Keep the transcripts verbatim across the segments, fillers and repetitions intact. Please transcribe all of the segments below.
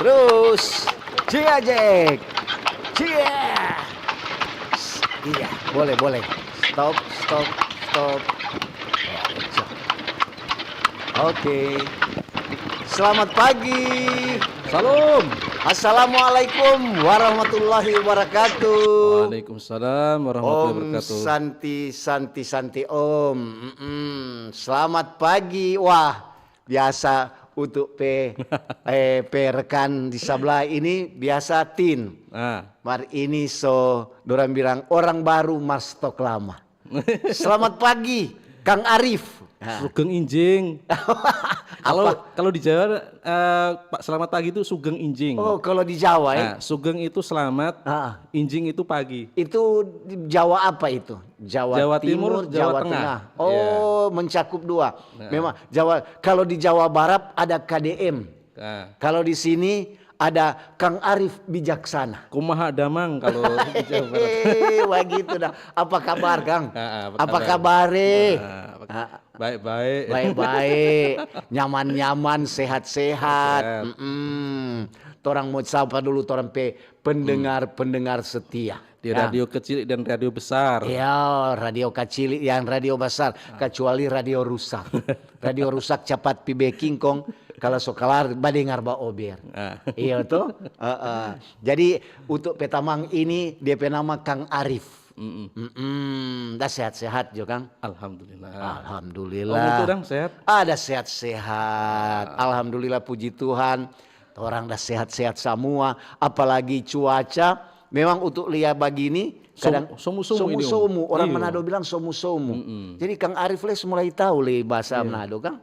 Terus, cia, Jack. Cia. Iya, boleh, boleh. Stop, stop, stop. Oke. Selamat pagi. Salam. Assalamualaikum warahmatullahi wabarakatuh. Waalaikumsalam warahmatullahi Om wabarakatuh. Santi, Santi, Santi Om. Mm-mm. Selamat pagi. Wah, biasa untuk pe, eh, pe rekan di sabla ini biasa Tin. Ah. Mar ini so dorang bilang orang baru mar stok lama. Selamat pagi, Kang Arif. Ah. Sugeng injing. Kalau, apa? Kalau di Jawa, eh, Pak, selamat pagi itu sugeng injing. Oh, kalau di Jawa, eh? Nah, sugeng itu selamat, ah, injing itu pagi. Itu di Jawa apa itu? Jawa Jawa Timur, Timur, Jawa Jawa Tengah. Tengah. Iya. Oh, mencakup dua. Nah. Memang Jawa, kalau di Jawa Barat ada K D M. Nah. Kalau di sini ada Kang Arif Bijaksana. Kumaha damang kalau di Jawa Barat? Hehehe, begitu dah. Apa kabar, Kang? Ah, ah, apa Apa kabar? Kabar, eh? Ah, apa Ah, baik-baik. Baik-baik, nyaman-nyaman, sehat-sehat. Sehat. Mm-mm. Torang mo sapa dulu torang pe pendengar-pendengar setia. Di Ya. radio kecil dan radio besar. Ya, radio kacili dan radio basar, Ah. kecuali radio rusak. Radio rusak capat pi beking kong, kalo so kalar badengar baober. Ah. Iya to? Heeh. Jadi, untuk pe tamang ini, dia pe nama Kang Arif. Mm-mm. Mm-mm. Da sehat-sehat jo, Kang? Alhamdulillah. Alhamdulillah. Om Utu dang sehat? Ada sehat-sehat. Ah. Alhamdulillah, puji Tuhan. Torang da sehat-sehat samua. Apalagi cuaca. Memang untuk lia bagini, Som-, kadang somu-somu ini, Om. Somu-somu. Orang Iya. Manado bilang somu-somu. Mm-mm. Jadi, Kang Arif les mulai tau le bahasa Iya. Manado, Kang?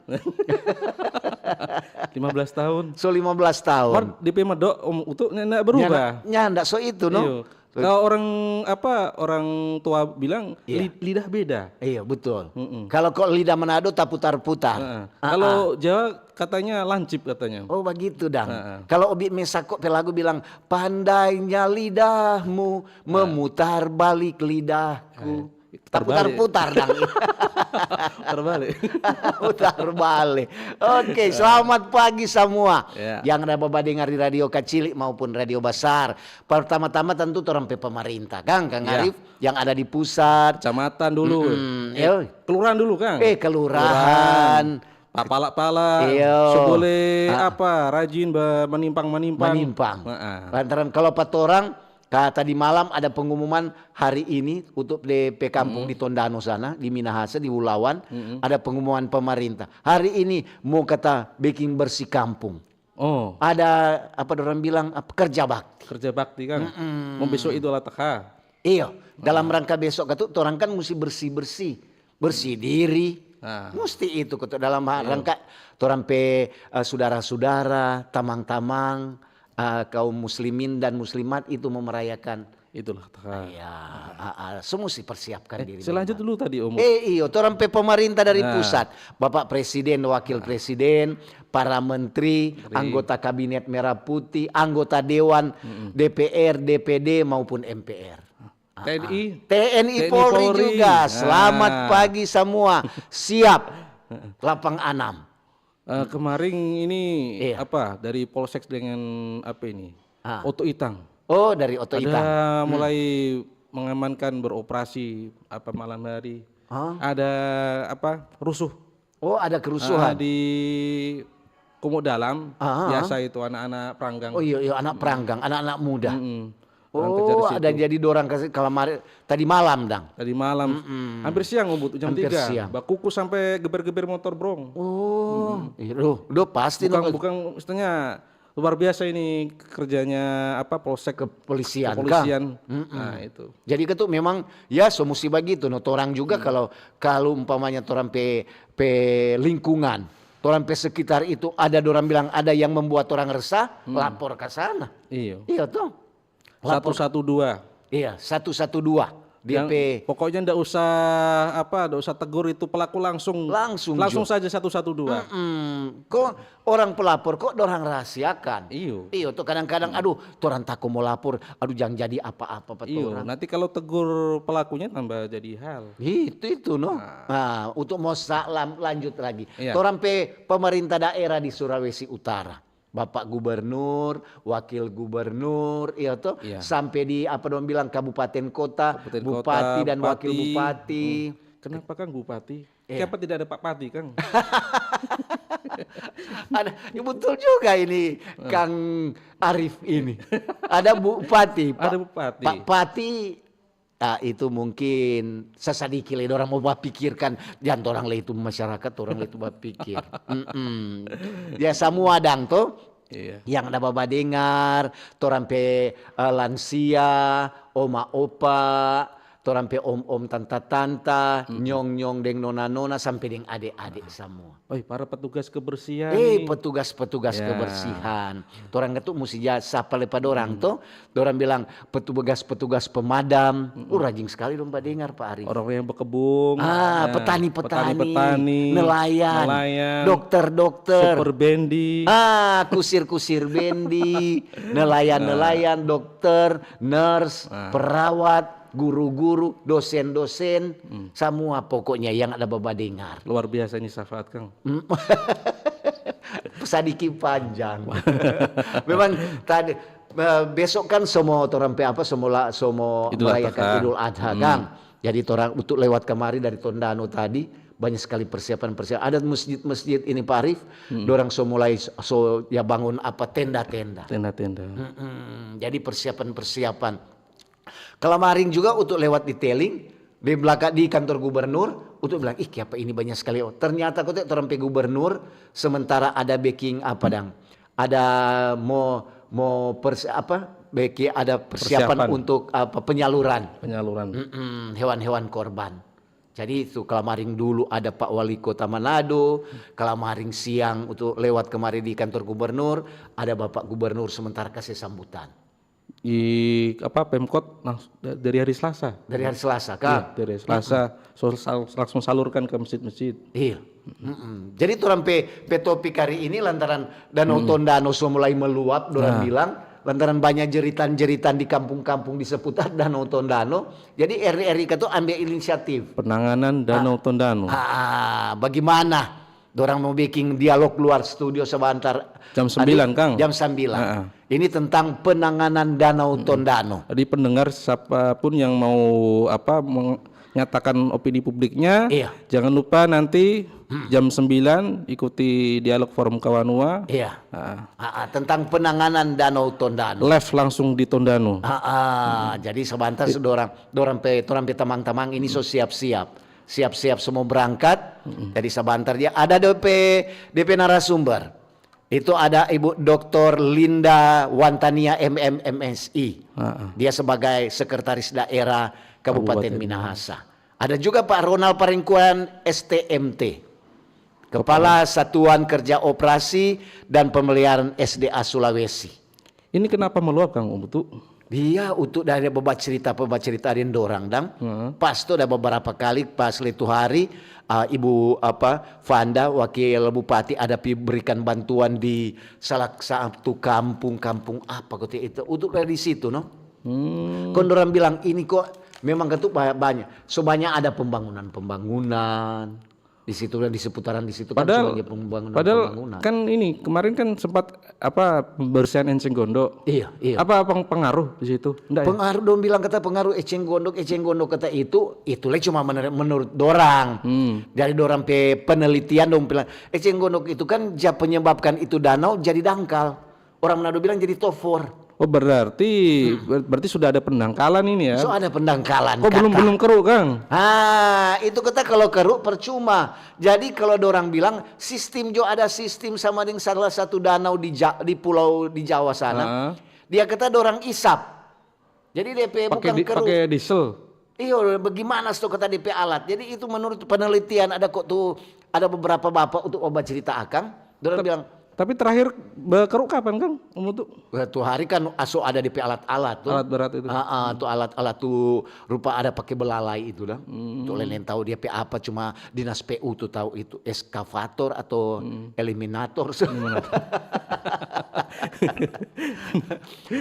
Lima belas tahun. So, lima belas tahun. Mar, depe Mado, Om Utu, nya nda berubah. Nyanda, nyanda, so itu, no? Iyo. Kalau orang, apa, orang tua bilang, Iya. li-, lidah beda. Iya, betul. Mm-mm. Kalau, kok lidah Manado taputar-putar. Heeh. Ah, Kalau ah. Jawa katanya lancip katanya. Oh, begitu, dang. Heeh. Kalau Obi Mesako pe lagu bilang, "Pandainya lidahmu Nah. memutar balik lidahku." Eh, putar balik. Taputar-putar, dang. Putar balik. Putar balik. Oke, selamat pagi samua. Ya. Yang ada babadengar di Radio Kacili maupun Radio Basar. Pertama-tama tentu torang pe pemerintah, Kang, Kang Ya. Arif, yang ada di pusat. Kecamatan dulu. Mm-mm, Eh, yo. kelurahan dulu, Kang. Eh, kelurahan. Kelurahan. Papala-pala, Iyo. so boleh Ah. apa, rajin ba-, manimpang-manimpang. Manimpang. Heeh. Lantaran kalau pa torang, ka-, tadi malam ada pengumuman hari ini untuk de pe kampung Mm-mm. di Tondano sana, di Minahasa, di Ulawan, Mm-mm. ada pengumuman pemerintah. Hari ini mo kata beking bersih kampung. Oh. Ada, apa dorang bilang, apa, kerja bakti. Kerja bakti, Kang. Mm-mm. Mo beso Idul Adha. Iyo, dalam Ah. rangka beso katu, torang kan musti bersih-bersih. Bersih diri. Ah. Musti itu katu dalam ha-, Iyo. rangka torang pe, eh, sudara-sudara, tamang-tamang, eh, kaum muslimin dan muslimat itu mo merayakan. Itulah, Kang. Iya, ah, ah, so musti persiapkan Eh, diri selanjut bae-bae. dulu tadi, Om. Eh, iyo, torang pe pemerintah dari Nah. pusat, Bapak Presiden, Wakil Nah. Presiden, para menteri, Menteri. anggota kabinet merah putih, anggota dewan Mm-mm. D P R, D P D maupun M P R. Ah, T N I. ah. T N I T N I Polri Polri. juga. Selamat Ah. pagi semua. Siap. Heeh. Lapang anam. Eh, kemarin ini Iya. apa, dari Polsek dengan apa ini? Ah. Oto Itang. Oh, dari Oto Ada Itang. Hmm. mulai mengamankan, beroperasi apa malam hari. Ah. Ada apa, rusuh. Oh, ada kerusuhan. Ah, di Komo Dalam, Ah, ah, biasa ah. itu anak-anak peranggang. Oh, iya, iya, anak Hmm. peranggang, anak-anak muda. Mm-mm. Orang kerja di Oh, ada situ. jadi dorang kasi-, kalamari, tadi malam, dang. Tadi malam. Mm-mm. Hampir siang, Om Utu, jam Hampir tiga. siang. Bakuku sampai geber-geber motor, Brong. Oh, Mm-mm. iya, loh, udah pasti Bukan, dong. bukan, maksudnya, Luar biasa ini kerjanya apa, polsek, Kepolisian, kepolisian. Mm-mm. Nah, itu. Jadi itu memang ya so musti bagitu no, torang juga kalau kalau umpamanya torang pe pe lingkungan, torang pe sekitar itu ada dorang bilang ada yang membuat orang resah, lapor ke sana. Iyo. Iya toh. Satu satu dua. Iya, satu satu dua. Dia pe Pokoknya ndak usah apa, ndak usah tegur itu pelaku langsung. Langsung, Langsung saja satu satu dua. Hmm, kok orang pelapor kok dorang rahasiakan? Iyo. Iyo tuh kadang-kadang aduh, torang tako mo lapor, aduh jang jadi apa-apa pa Iyo, torang. Nanti kalau tegur pelakunya tambah jadi hal. Itu itu no. Nah, untuk mo sa- lam- lanjut lagi. Iya. Torang pe pemerintah daerah di Sulawesi Utara. Bapak gubernur, wakil gubernur, iya toh, Iya. sampai di apa dong bilang kabupaten kota, Kabupaten bupati kota, dan wakil bupati. Bupati. Kenapa Kang Bupati? Iya. Kenapa tidak ada Pak Pati, Kang? Ada, ya betul juga ini Kang Arif ini. Ada bupati, Pak, Ada bupati. Pak Pati. Ah, itu mungkin sesadiki le dorang mau bapikirkan, jangan orang le itu masyarakat, orang le itu bapikir. Mm-mm. Ya semua dang tuh. Iya. Yang ada babadengar, torang pe eh, lansia, oma opa, torang pe om-om tanta-tanta, nyong-nyong deng nona-nona sampe deng ade-ade samua. Oi, para petugas kebersihan. Eh, nih. Petugas-petugas Ya. Kebersihan. Torang itu musti ja sapa le pa dorang to. Dorang bilang petugas-petugas pemadam. Uh, rajin sekali dong badengar, Pak Arif. Orang yang berkebun, Ah, ya, petani-petani, petani-petani, nelayan, nelayan, dokter-dokter. Super Bendi. Ah, kusir-kusir bendi, nelayan-nelayan, dokter, nurse, perawat, guru-guru, dosen-dosen, semua pokoknya yang ada babadengar. Luar biasa ini syafaat, Kang. Sadiki panjang. Memang tadi eh, besok kan somo torang pe apa somo la, somo Idul Adha, merayakan Kang. Idul Adha, Kang. Jadi torang untuk lewat kemari dari Tondano tadi banyak sekali persiapan-persiapan. Ada masjid-masjid ini Pak Arif, dorang so mulai so ya bangun apa tenda-tenda. Tenda-tenda. Mm-mm. Jadi persiapan-persiapan. Kalamaring juga untuk lewat di Teling, di belakang di kantor gubernur, untuk bilang, ih kiapa ini banyak sekali. Oh, ternyata kote torang pe gubernur sementara ada beking apa dang, ada mo mo pers, apa beki ada persiapan Persiapan. Untuk apa penyaluran Penyaluran. Mm-mm, hewan-hewan korban. Jadi itu kalamaring dulu ada Pak Wali Kota Manado, kalamaring siang untuk lewat kemari di kantor gubernur, ada Bapak Gubernur sementara kasih sambutan. Di apa, Pemkot langs-, da-, dari hari Selasa. Dari hari Selasa Iya, kah? Dari hari Selasa, so, sal-, langsung salurkan ke masjid-masjid. Iya. Mm-mm. Jadi torang pe, pe topik hari ini lantaran Danau Tondano so mulai meluap, dorang bilang, lantaran banyak jeritan-jeritan di kampung-kampung di seputar Danau Tondano. Jadi R R I K tu ambil inisiatif. Penanganan Danau Tondano. Ah, bagaimana? Dorang mau bikin dialog luar studio sebentar. Jam sembilan, Kang. Jam sembilan. Ah, ah. Ini tentang penanganan Danau Tondano. Jadi pendengar siapapun yang mau apa menyatakan opini publiknya, Iya. Jangan lupa nanti jam sembilan ikuti dialog Forum Kawanua. Iya. Ah. Ah, ah, tentang penanganan Danau Tondano. Live langsung di Tondano. Ah, ah, jadi sebentar dorang dorang pe dorang pe tamang-tamang ini so siap-siap. Siap-siap semua berangkat. Jadi sebentar dia ada D P D P narasumber. Itu ada Ibu Doktor Linda Wantania M M M S I. Ah, ah. Dia sebagai sekretaris daerah Kabupaten Minahasa. Ada juga Pak Ronald Parengkuan S T M T. Kepala Satuan Kerja Operasi dan Pemeliharaan S D A Sulawesi. Ini kenapa meluap, Kang Utu? Dia untuk dari babacerita-babacerita deng dorang dang. Pas tu ada beberapa kali pas le tu hari ah, Ibu apa Fanda wakil bupati ada pi berikan bantuan di salah satu kampung, kampung apa kote itu. Untuk dari situ no. Kon dorang bilang ini kok memang ketuk banyak, banyak. So banyak ada pembangunan-pembangunan di situ dan di seputaran di situ kan Padahal, sebagai pembangunan padahal pembangunan. Kan ini kemarin kan sempat apa, pembersihan Eceng Gondok. Iya, iya. Apa peng- pengaruh di situ? Enggak ya? Pengaruh dong bilang kata pengaruh Eceng Gondok, Eceng Gondok kata itu, itu le cuma menur- menurut dorang. Dari dorang pe penelitian dong bilang Eceng Gondok itu kan ja penyebabkan itu danau jadi dangkal. Orang Manado bilang jadi tofor. Oh, berarti ber- berarti sudah ada pendangkalan ini ya. So ada pendangkalan. Kok belum Kaka. Belum keru, Kang? Ah, itu kita kalau keru percuma. Jadi kalau dorang bilang sistem jo, ada sistem sama dengan salah satu danau di Ja- di pulau di Jawa sana. Ah. Dia kata dorang isap. Jadi D P Pakai bukan di- keru. Pakai diesel. Iyo, bagaimana sto kata D P alat. Jadi itu menurut penelitian ada kok tuh, ada beberapa bapak untuk obat cerita akang. Dorang bilang, Tapi terakhir bekeru kapan, Kang? Om Utu? "Wah, tu hari kan aso ada D P alat-alat tuh. Alat berat itu. Ah, ah, tu alat-alat tu rupa ada pakai belalai itu dah. Tu lain tahu dia pe apa, cuma dinas P U tu tahu itu eskavator atau eliminator.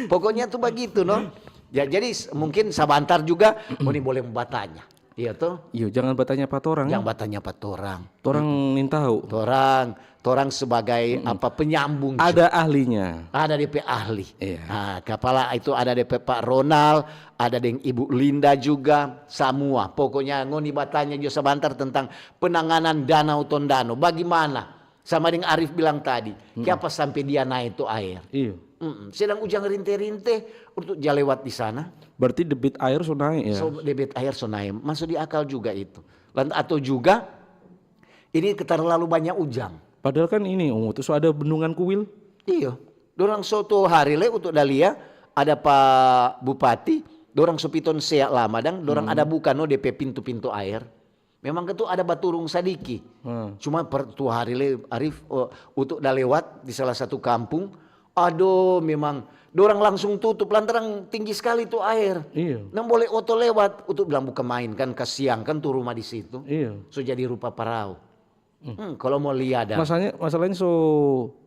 Pokoknya tu bagitu no. Ya, jadi s- mungkin sabantar juga ngoni boleh batanya. Iya toh? Iyo, jangan batanya pa torang. Yang batanya pa torang. Torang nintau. Torang, torang sebagai apa, penyambung. Ada ahlinya. Ada D P ahli. Iya. Nah, kepala itu ada D P Pak Ronald, ada deng Ibu Linda juga, semua. Pokoknya ngoni batanya jo sabantar tentang penanganan Danau Tondano. Bagaimana? Sama deng Arif bilang tadi, kiapa sampe dia nae tu aer? Iyo. Mm-mm. Sedang ujang rinte-rinte untuk ja lewat di sana. Berarti debit air so naik ya. So, debit air so nae. Masuk di akal juga itu. Lan atau juga ini terlalu banyak ujang. Padahal kan ini, Om Utu, so ada bendungan kuil. Iyo. Dorang so tu hari le untuk dalia ada pa bupati, dorang so piton sea lama dang, dorang ada buka no D P pintu-pintu air. Memang ketu ada baturung sadiki. Hmm. Cuma per tu hari le Arif, oh, untuk da lewat di salah satu kampung, aduh, memang dorang langsung tutup lantaran tinggi sekali tu air. Iyo. Nang boleh oto lewat, untuk bilang bukan main kan, kasiang kan tu rumah di situ. Iyo. So jadi rupa parau. Hmm, kalau mau lihat dah. Masalahnya, masalahnya so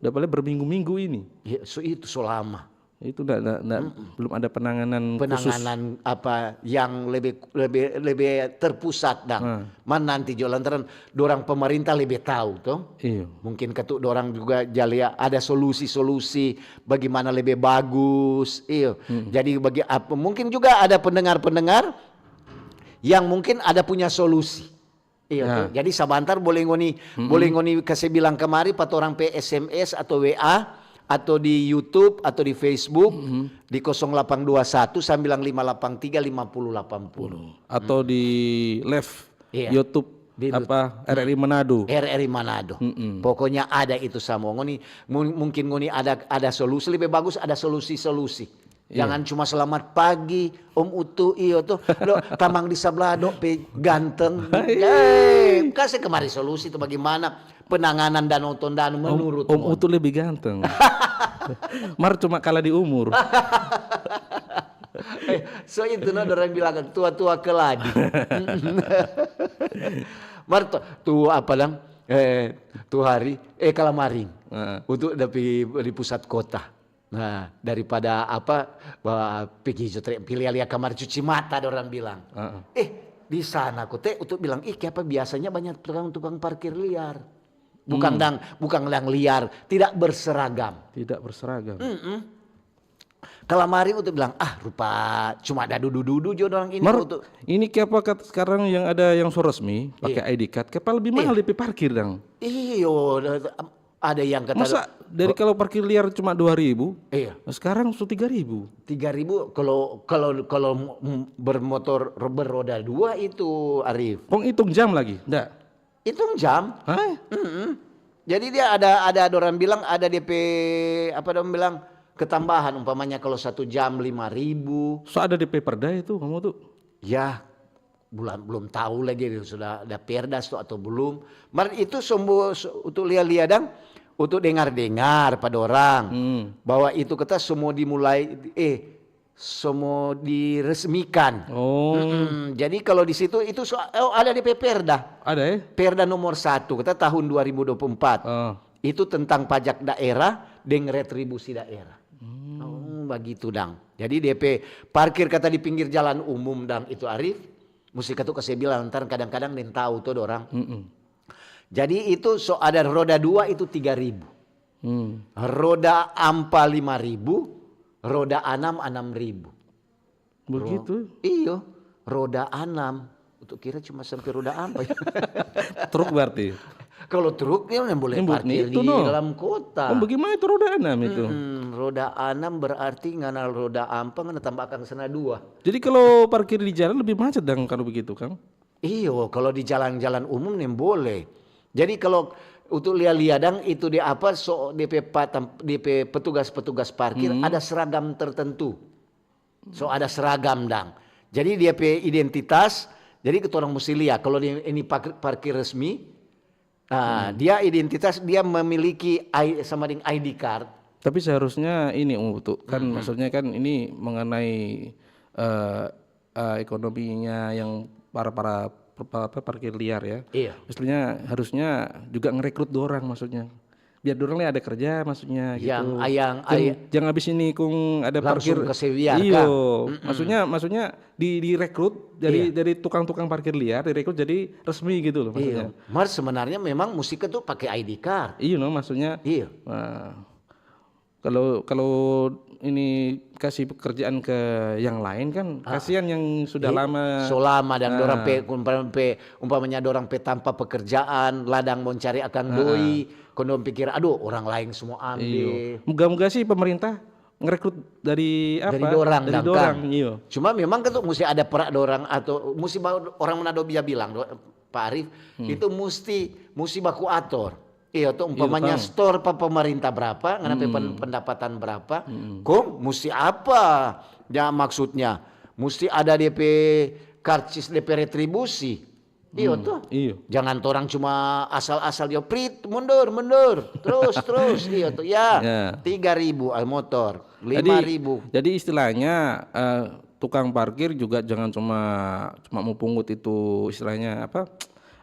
dapa le berminggu-minggu ini. Ya, so itu so lama. Itu nda, nda, nda, belum ada penanganan khusus. Penanganan apa yang lebih lebih lebih terpusat dang. Man nanti jo lantaran dorang pemerintah lebih tahu toh. Iyo. Mungkin ketu dorang juga jalia ada solusi-solusi bagaimana lebih bagus. Iyo. Jadi bagi apa mungkin juga ada pendengar-pendengar yang mungkin ada punya solusi. Iya, Ya. tuh. Jadi sabantar boleh ngoni boleh ngoni kase bilang kamari pa torang pe S M S atau W A atau di YouTube atau di Facebook di kosong delapan dua satu sembilan lima delapan tiga lima puluh delapan puluh. Atau di live Iya. YouTube Di apa R R I Manado. R R I Manado. Pokoknya ada itu samua. Ngoni mu- mungkin ngoni ada ada solusi lebih bagus ada solusi-solusi. Jangan cuma selamat pagi Om Utu iyo tuh. Dok tamang di sabla dok pe ganteng. Eh, kase kemari solusi tuh bagaimana penanganan Danau Tondano menurut Om Utu lebih ganteng. Mar cuma kalah di umur. Eh, so itu no orang bilang tua-tua keladi. Mar to- tu apa dang? Eh, tu hari eh kalamaring. Heeh. Untuk di, di pusat kota. Nah, daripada apa ba- pigi jo tre- pilih lia kamar cuci mata orang bilang. Heeh. Eh, di sana kote untuk bilang ih kiapa biasanya banyak tukang-tukang parkir liar. Bukan dang bukan dang liar, tidak berseragam. Tidak berseragam. Kalamari untuk bilang ah rupa cuma ada dudu-dudu jo orang ini Mar, untuk ini kiapa kat- sekarang yang ada yang so resmi pakai I D card, kiapa lebih mahal depe parkir dang? Iyo, ada yang kata Masa dari kalau parkir liar cuma dua ribu, Iya. Sekarang so tiga ribu. Tiga ribu kalau kalau kalau m- bermotor beroda dua itu Arif. Kong hitung jam lagi, ndak? Hitung jam. Hah? Mm-mm. Jadi dia ada ada orang bilang ada D P apa dong bilang ketambahan umpamanya kalau satu jam lima ribu. So ada depe perda itu kamu tuh. Ya bulan belum tahu lagi sudah ada perda tuh atau belum. Mar itu semua untuk lia-lia dang untuk dengar-dengar pada orang Hmm. bahwa itu kita semua dimulai eh semua diresmikan. Oh. Mm-mm. Jadi kalau di situ itu so, oh, ada D P perda. Ada ya? Perda nomor satu kita tahun dua ribu dua puluh empat. Oh. Itu tentang pajak daerah deng retribusi daerah. Oh, begitu dang. Jadi D P parkir kata di pinggir jalan umum dang itu Arif. Musti katu kasih bilang ntar kadang-kadang den tahu tuh orang. Mm-mm. Jadi itu so ada roda dua itu tiga ribu. Hmm. Roda ampa lima ribu, roda anam anam ribu. Begitu. Iyo, roda anam. Untuk kira cuma sampai roda ampa. Truk berarti. Kalau truk dia nggak boleh Yang bu- parkir itu di no. Dalam kota. Oh, bagaimana itu roda enam itu? Hmm, roda enam berarti ngana roda ampa ngana tambah akang sana dua. Jadi kalau parkir di jalan lebih macet dong kalau begitu, Kang? Iyo, kalau di jalan-jalan umum nih boleh. Jadi kalau untuk lia-lia dang itu di apa so di pe patam, di pe petugas-petugas parkir ada seragam tertentu. So ada seragam dang. Jadi dia pe identitas. Jadi kita orang mesti lia. Kalau di, ini parkir, parkir resmi, ah, dia identitas dia memiliki I, sama dengan I D card. Tapi seharusnya ini Umu tuh kan maksudnya kan ini mengenai eh, eh, ekonominya yang para para apa, parkir liar ya. Iya. Maksudnya harusnya juga ngerekrut dorang maksudnya. Biar dorang nih ada kerja maksudnya Yang gitu. ayang Jangan, ay- jangan habis ini kung ada Langsung parkir. ke Sewiar, Iyo. Kang. Maksudnya maksudnya di direkrut dari Iya. dari tukang-tukang parkir liar direkrut jadi resmi gitu loh maksudnya. Iya. Mar sebenarnya memang musik itu pakai I D card. Iya no maksudnya. Iya. Nah, kalau kalau ini kasih pekerjaan ke yang lain kan kasihan yang sudah lama. So lama dan dorang pe, umpama pe umpamanya dorang pe tanpa pekerjaan, ladang mau cari akang doi, kong dong pikir aduh orang lain semua ambil. Moga-moga sih pemerintah ngerekrut dari apa? Dari dorang Dari dang, dorang, Kang. Iyo. Cuma memang kan tuh mesti ada perak dorang atau mesti ba- orang Manado bisa bilang do- Pak Arif itu mesti mesti baku ator. Iya tuh umpamanya Kang. Store pa pemerintah berapa, ngana pe pen- pendapatan berapa, kong mesti apa? Ya maksudnya mesti ada D P karcis D P retribusi. Iyo tuh. Iyo. Jangan torang cuma asal-asal yo prit mundur mundur terus terus iyo tuh ya Ya. tiga ribu ah, motor Jadi, lima ribu. Jadi istilahnya eh, tukang parkir juga jangan cuma cuma mau pungut itu istilahnya apa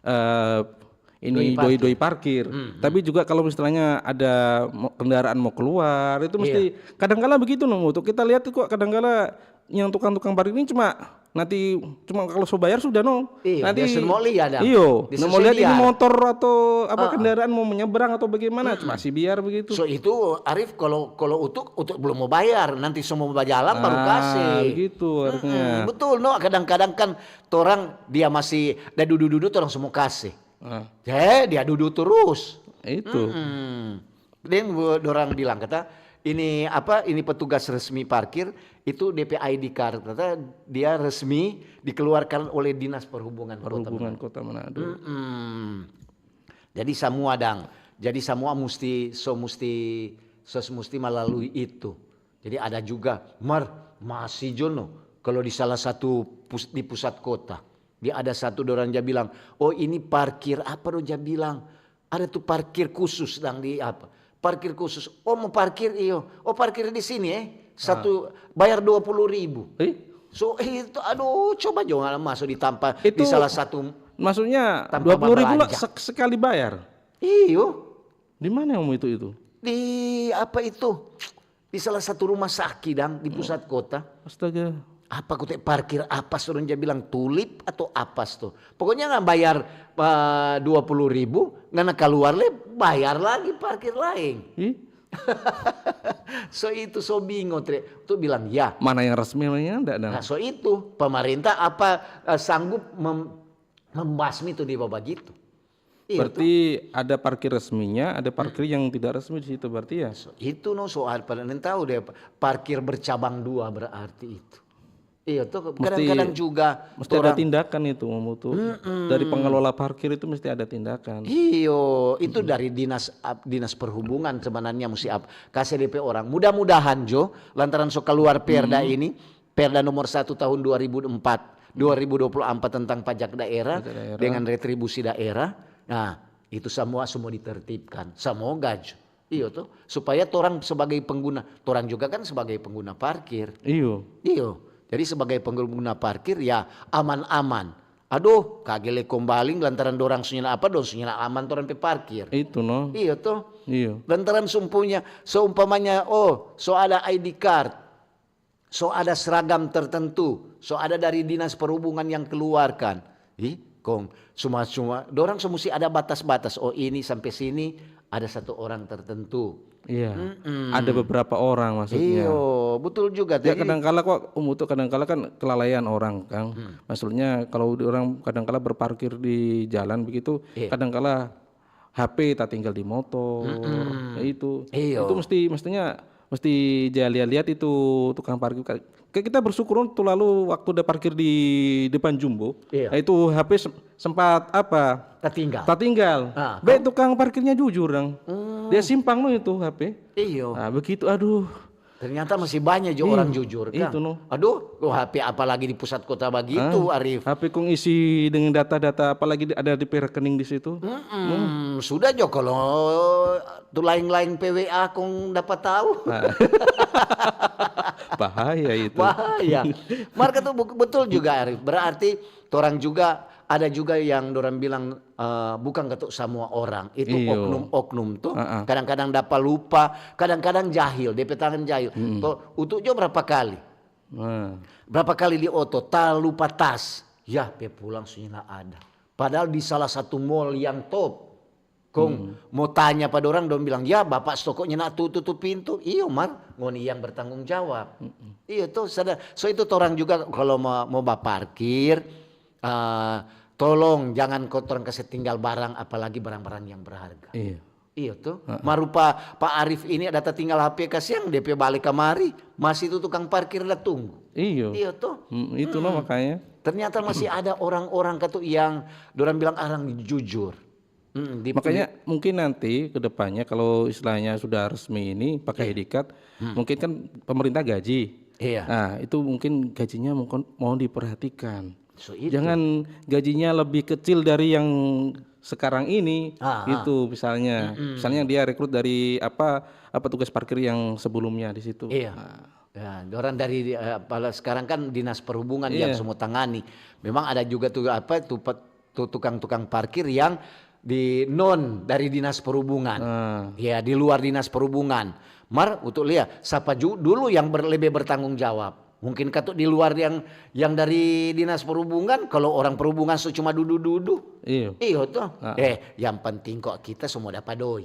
eh ini Doi doi-doi parkir. Tapi juga kalau istilahnya ada mo- kendaraan mau keluar itu mesti kadangkala begitu no Umu tuh kita lihat tuh kok kadangkala yang tukang-tukang parkir ini cuma nanti cuma kalau so bayar sudah no. Iya, nanti dia sudah mau lihat, dah. Iyo, Dia nah, mau lihat ini sedia. Motor atau apa kendaraan mau menyeberang atau bagaimana cuma si biar begitu. So itu Arif kalau kalau utuk utuk belum mau bayar, nanti semua mau bajalan baru Ah, kasih. begitu harusnya. Hmm, betul no, kadang-kadang kan torang dia masih ada dudu-dudu torang semua kasih. Ah. Eh, dia dudu terus. Itu. Hmm. Deng dorang bilang kata ini apa ini petugas resmi parkir itu D P I D card kata dia resmi dikeluarkan oleh Dinas Perhubungan Kota Perhubungan Manado. Kota Manado. Mm-mm. Jadi semua dang. Jadi semua musti so musti so musti melalui itu. Jadi ada juga mar masih jono kalau di salah satu pus, di pusat kota. Dia ada satu orang dia bilang, "Oh ini parkir apa dong dia bilang? Ada tuh parkir khusus dang di apa? Parkir khusus. Oh mau parkir iyo. Oh parkir di sini eh. Satu bayar dua puluh ribu." Eh, So itu aduh coba juga masuk di tampa Itu di salah satu maksudnya Tanpa dua puluh ribu lah babelanja. sek- sekali bayar. iyo Di mana yang itu itu? Di apa itu? Di salah satu rumah sakit dang di pusat kota. Astaga. Apa kote parkir apa suruh dia bilang tulip atau apa tuh? Pokoknya nggak bayar eh, dua puluh ribu, ngana keluar le bayar lagi parkir lain. Ih, So itu so bingo tre. Tuh bilang ya. Mana yang resmi mana yang enggak dong? Nah so itu pemerintah apa eh, sanggup mem, membasmi itu di bawah gitu. Iya, Berarti ada parkir resminya, ada parkir yang tidak resmi di situ berarti ya. Itu no soal pada tahu deh parkir bercabang dua berarti itu. Iya tuh kadang-kadang juga Mesti ada tindakan itu Umu tuh. Dari pengelola parkir itu mesti ada tindakan. Iyo, itu dari dinas ap- dinas perhubungan sebenarnya mesti ap, kasih D P orang. Mudah-mudahan jo lantaran so keluar perda ini, perda nomor satu tahun dua ribu empat, dua ribu dua puluh empat tentang pajak daerah dengan retribusi daerah. Nah, itu semua semua ditertibkan. Semoga jo. Iyo tuh, supaya torang sebagai pengguna, torang juga kan sebagai pengguna parkir. Iyo. Iyo, jadi sebagai pengguna parkir ya aman-aman. Aduh, kage le kombaling lantaran dorang sunyana apa, dong sunyana aman torang pe parkir. Itu no. Iyo tuh. Iyo. Lantaran sumpunya, seumpamanya, oh, so ada I D card, so ada seragam tertentu, so ada dari dinas perhubungan yang keluarkan. Ih, kong cuma-cuma, dorang so musti ada batas-batas. Oh, ini sampai sini ada satu orang tertentu. Iya. Ada beberapa orang maksudnya. Iyo, betul juga. Ya Jadi, kadangkala kok Umu tuh kadangkala kan kelalaian orang kan. Maksudnya kalau di orang kadangkala berparkir di jalan begitu, kadangkala H P tatinggal di motor, Mm-mm. ya itu. Iyo. Itu mesti, mestinya mesti ja lihat-lihat itu tukang parkir. Kayak kita bersyukur tuh lalu waktu ada parkir di depan Jumbo, Iya. Nah, itu H P sem- sempat apa? Tatinggal. Tatinggal. Ah, Be tukang parkirnya jujur dong. Dia simpang no itu H P. Iyo. Nah, begitu, aduh. Ternyata masih banyak juga orang jujur kan. Itu no. Aduh, oh, H P apalagi di pusat kota begitu, Arif. H P kong isi dengan data-data, apalagi di- ada di rekening di situ. Mm-mm. Sudah jo kalau tu lain-lain P W A kong dapat tahu. Bahaya itu. Bahaya. Marka tuh bu- betul juga, Arif. Berarti orang juga ada juga yang dorang bilang, eh, bukan ketuk semua orang, itu Iyo. Oknum-oknum tuh. Heeh. Kadang-kadang dapa lupa, kadang-kadang jahil, depe tangan jahil. Tuh, utuk jo berapa kali? Nah, Berapa kali di oto, ta lupa tas. Ya, pe pulang sunya ada. Padahal di salah satu mall yang top. Kong mau tanya pa dorang, dong bilang, "Ya, bapak stoko nyanda tutu tu pintu." Iyo, mar, ngoni yang bertanggung jawab. Iyo tuh, sadar. So itu torang juga kalau mau, mau baparkir, eh, tolong jangan ko torang kase tinggal barang, apalagi barang-barang yang berharga. iya. Iyo tuh. Mar rupa Pak Arif ini ada tatinggal H P, kasiang depe bale kamari, masih tu tukang parkir da tunggu. Iyo. Iyo tuh. Mm, itu no makanya. Ternyata masih ada orang-orang katu yang dorang bilang orang jujur. Mm, di- Makanya mungkin nanti ke depannya kalau istilahnya sudah resmi ini pakai I D card, mungkin kan pemerintah gaji. Iya. Nah, itu mungkin gajinya mungkin mau diperhatikan. So itu. Jangan gajinya lebih kecil dari yang sekarang ini, Ah, ah. gitu misalnya. Misalnya dia rekrut dari apa apa tugas parkir yang sebelumnya di situ. Iya. Nah, Ya, orang dari eh, pala- sekarang kan dinas perhubungan yang Iya. semua tangani. Memang ada juga tuh apa tuh pet- tuh tukang-tukang parkir yang di non dari dinas perhubungan. Nah. Ya, di luar dinas perhubungan. Mar, untuk lihat siapa ju dulu yang ber- lebih bertanggung jawab. Mungkin katu di luar yang yang dari dinas perhubungan, kalau orang perhubungan so cuma dudu-dudu. Iyo. Iyo tuh. Ah. Eh, yang penting kok kita semua dapat doi.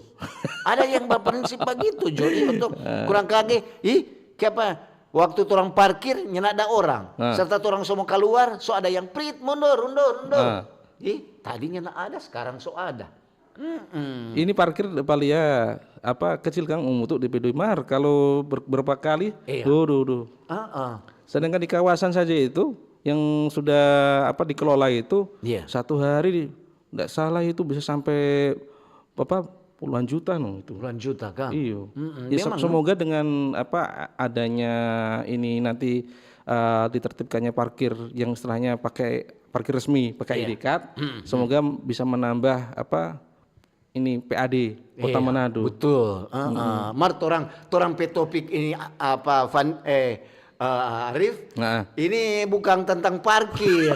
Ada yang berprinsip begitu, jo. Iyo tuh. Kurang kage, ih, kiapa waktu torang parkir nyanda ada orang, Ah. serta torang so mo kaluar, so ada yang prit mundur, mundur, mundur. Ah. Ih, tadinya nyanda ada, sekarang so ada. Mm-mm. Ini parkir paling ya apa kecil kan untuk di P D Mar kalau ber- berapa kali? Iya. Duh, duh, duh. Ah, ah. Sedangkan di kawasan saja itu yang sudah apa dikelola itu Iya. satu hari tidak salah itu bisa sampai apa puluhan juta no itu. Puluhan juta kan? Iyo. Mm-mm, Ya, se- memang, semoga dengan apa adanya ini nanti uh, ditertibkannya parkir yang istilahnya pakai parkir resmi, pakai Iya. I D card, semoga bisa menambah apa ini P A D Kota Iya, Manado. Betul. Heeh. Mar torang torang pe topik ini a- apa Van eh eh, Arif? Nah. Ini bukan tentang parkir.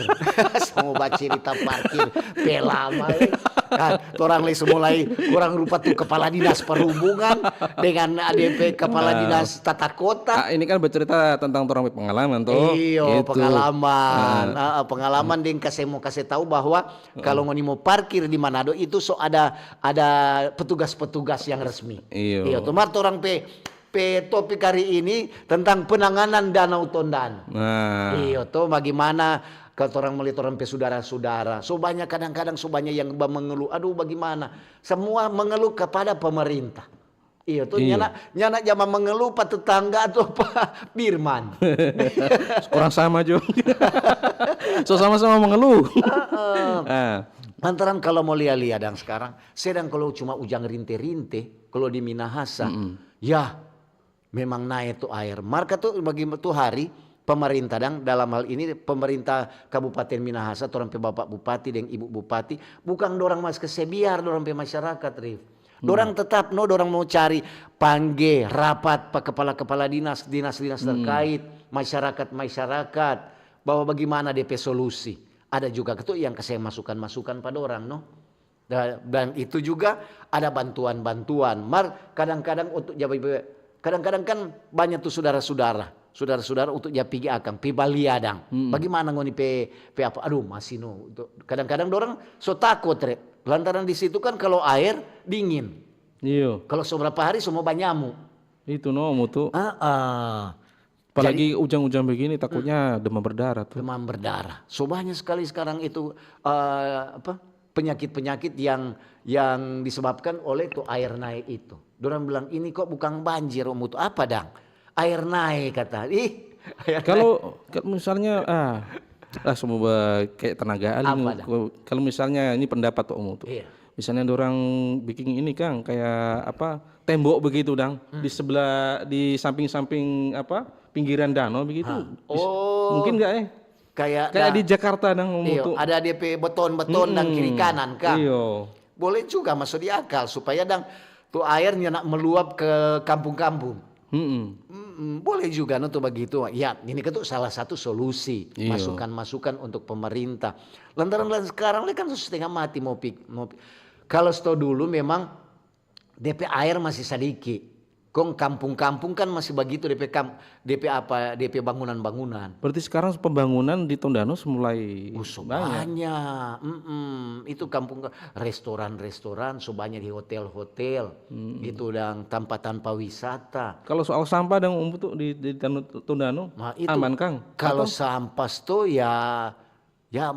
Semua bacerita parkir. Pe lama eh. Nah, torang lei semua lei kurang rupa tuh kepala dinas perhubungan dengan A D P kepala Nah. dinas tata kota. Ah, ini kan bercerita tentang orang pengalaman tuh. Iyo, Gitu. pengalaman. Ah, pengalaman deng kase mo kase tahu bahwa kalau ngoni mo parkir di Manado itu so ada ada petugas-petugas yang resmi. Iyo. Iyo, tuh mar torang pe pe topik hari ini tentang penanganan Danau Tondano. Nah, Iyo, tuh bagaimana kalau orang melihat orang pe sudara-sudara. So banyak kadang-kadang so banyak yang ba- mengeluh, aduh bagaimana? Semua mengeluh kepada pemerintah. Iyo tuh Iyo. nyana nyana jama mengeluh pa tetangga atau pa birman. kurang sama jo. So sama-sama mengeluh. Ah, Lantaran kalau mau lia-lia dang sekarang, sedang kalau cuma ujang rinte-rinte, kalau di Minahasa, ya memang nae tu aer. Marka tu bagi tu hari pemerintah dang dalam hal ini pemerintah Kabupaten Minahasa, torang pe Bapak Bupati deng Ibu Bupati, bukang dorang mas kase biar dorang pe masyarakat, Rif. Dorang tetap no, dorang mau cari pangge rapat pa kepala-kepala dinas, dinas-dinas terkait, masyarakat-masyarakat, bahwa bagaimana depe solusi. Ada juga tu yang kase masukan-masukan pa dorang no. Da- Dan itu juga ada bantuan-bantuan. Mar kadang-kadang untuk jabai kadang-kadang kan banyak tu sudara-sudara, sudara-sudara untuk ja pigi akang, pi balia dang. Bagaimana ngoni pe pe apa? Aduh, masih no. Untuk- Kadang-kadang dorang so takut, Rep. Lantaran di situ kan kalau aer dingin. iyo. Kalau so berapa hari semua banyamu. Itu no mutu. Ah, ah. Apalagi ujang-ujang begini takutnya demam berdarah tuh. Demam berdarah. So banyak sekali sekarang itu eh, apa? penyakit-penyakit yang, yang disebabkan oleh tu aer nae itu. Dorang bilang, "Ini kok bukang banjir, Om Utu, apa dang? Aer nae," kata. Ih, aer nae. Kalau, kalau misalnya, ah, ah, semua kayak tenaga ahli. Apa nih, dang? Kalau, kalau misalnya ini pendapat, Om Utu. Iya. Misalnya dorang bikin ini, kang, kayak apa, tembok begitu, dang, di sebelah, di samping-samping apa, pinggiran danau begitu. Hah. Bis-, oh, mungkin nggak, eh? Kayak di Jakarta, dang, Om Utu. Iyo, ada dia pe beton-beton dan kiri kanan, kang. Iyo. Boleh juga, masuk di akal, supaya dang tu aer nyanda meluap ke kampung-kampung. Mm-mm, boleh juga no tu bagitu. Ya, ini kan tu salah satu solusi, masukan-masukan untuk pemerintah. Lantaran, lantaran sekarang le kan so setengah mati, mo pi-, mo pi-, kalau sto dulu memang depe aer masih sadiki. Kong kampung-kampung kan masih bagitu depe kam-, depe apa, depe bangunan-bangunan. Berarti sekarang pembangunan di Tondano mulai banyak. Banyak. Mm-mm. Itu kampung, restoran-restoran, so banyak di hotel-hotel, gitu, dang tampa-tampa wisata. Kalau soal sampah dang, Om Utu, di, di Tano-, Tondano, nah, itu aman, kang? Kalau sampah sto, ya, ya,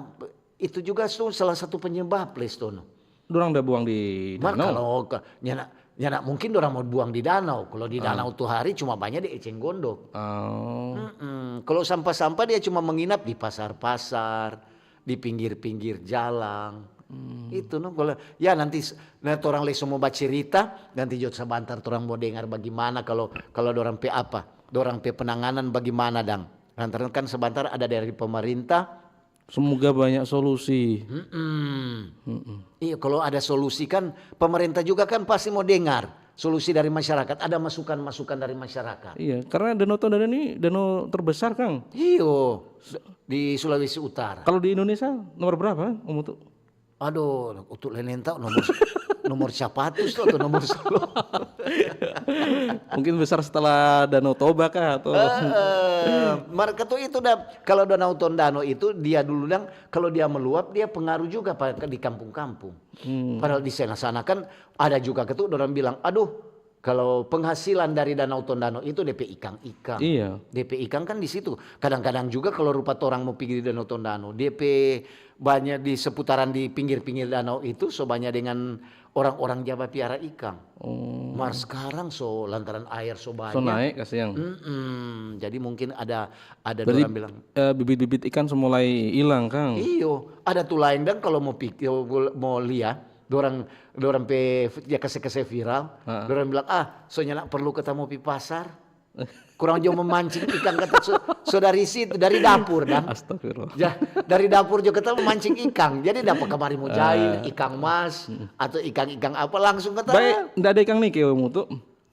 itu juga sto salah satu penyebab, le, sto, no. Dorang da buang di danau? Kalau nyanda, nyanda mungkin dorang mo buang di danau. Kalau di danau tu hari cuma banyak di eceng gondok. Oh. Mm-mm. Kalau sampah-sampah dia cuma menginap di pasar-pasar, di pinggir-pinggir jalang. Hmm. Itu no, kalau, ya, nanti s-, nah, torang lei so mo bacerita, nanti jo sabantar torang mo dengar bagimana kalau, kalau dorang pe apa, dorang pe penanganan bagimana dang. Lantaran kan sabantar ada dari pemerintah. Semoga banyak solusi. Mm-mm. Mm-mm. Iya, kalau ada solusi kan pemerintah juga kan pasti mo dengar solusi dari masyarakat, ada masukan-masukan dari masyarakat. Iya, karena Danau Tondano ini danau terbesar, kang. Iyo, di Sulawesi Utara. Kalau di Indonesia nomor berapa, Om Utu? Aduh, Utu lei nintau nomor, nomor siapa tu, atau nomor sepuluh? Mungkin besar setelah Danau Toba kah, atau? Eh, mar katu itu dah, kalau Danau Tondano itu dia dulu dang, kalau dia meluap, dia pengaruh juga pa-, di kampung-kampung. Hmm. Padahal di sana-sana kan ada juga katu orang bilang, "Aduh, kalau penghasilan dari Danau Tondano itu depe ikang-ikang." Iya. Depe ikang kan di situ. Kadang-kadang juga kalau rupa torang mo pigi di Danau Tondano, depe banyak di seputaran di pinggir-pinggir danau itu so banyak dengan orang-orang ja bapiara ikang. Oh. Mar skarang so lantaran aer so banyak. So nae, kasiang. Mm-mm. Jadi mungkin ada, ada orang bilang, eh, bibit-bibit ikan so mulai ilang, kang. Iyo, ada tu laeng dang kalau mo pik-, mo lia, dorang, dorang pe f-, ya kase-kase viral, dorang bilang, "Ah, so nyanda perlu kita mo pi pasar." Kurang jo memancing ikang kata so, so dari situ, dari dapur dang. Astagfirullah. Ya, dari dapur jo kita memancing ikang. Jadi dapa kamari mo jaing, ikang mas, atau ikang-ikang apa langsung kata. Bae, nda ada ikang nike, Om Utu?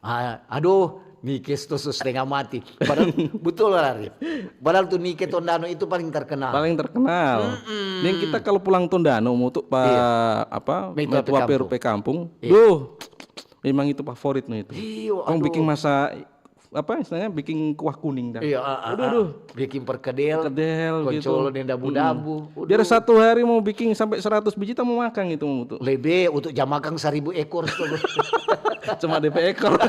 Ah, aduh, nike sto so setengah mati. Padahal betul, Arif. Padahal tu nike Tondano itu paling terkenal. Paling terkenal. Mm-mm. Deng kita kalau pulang Tondano, Om Utu, pa, iya, apa, maitua pe kampung. Iya. Duh, memang itu favorit no itu. Iyo, kong aduh. Bikin masa apa istilahnya, bikin kuah kuning dah. Iya, ah, ah, aduh, ah, aduh. Bikin perkedel, perkedel gitu. Koncolo deng dabu-dabu. Mm-mm. Aduh. Biar satu hari mau bikin sampai seratus biji, kita mau makan itu, Om Utu. Lebe, untuk jam makan seribu ekor. Cuma depe ekor.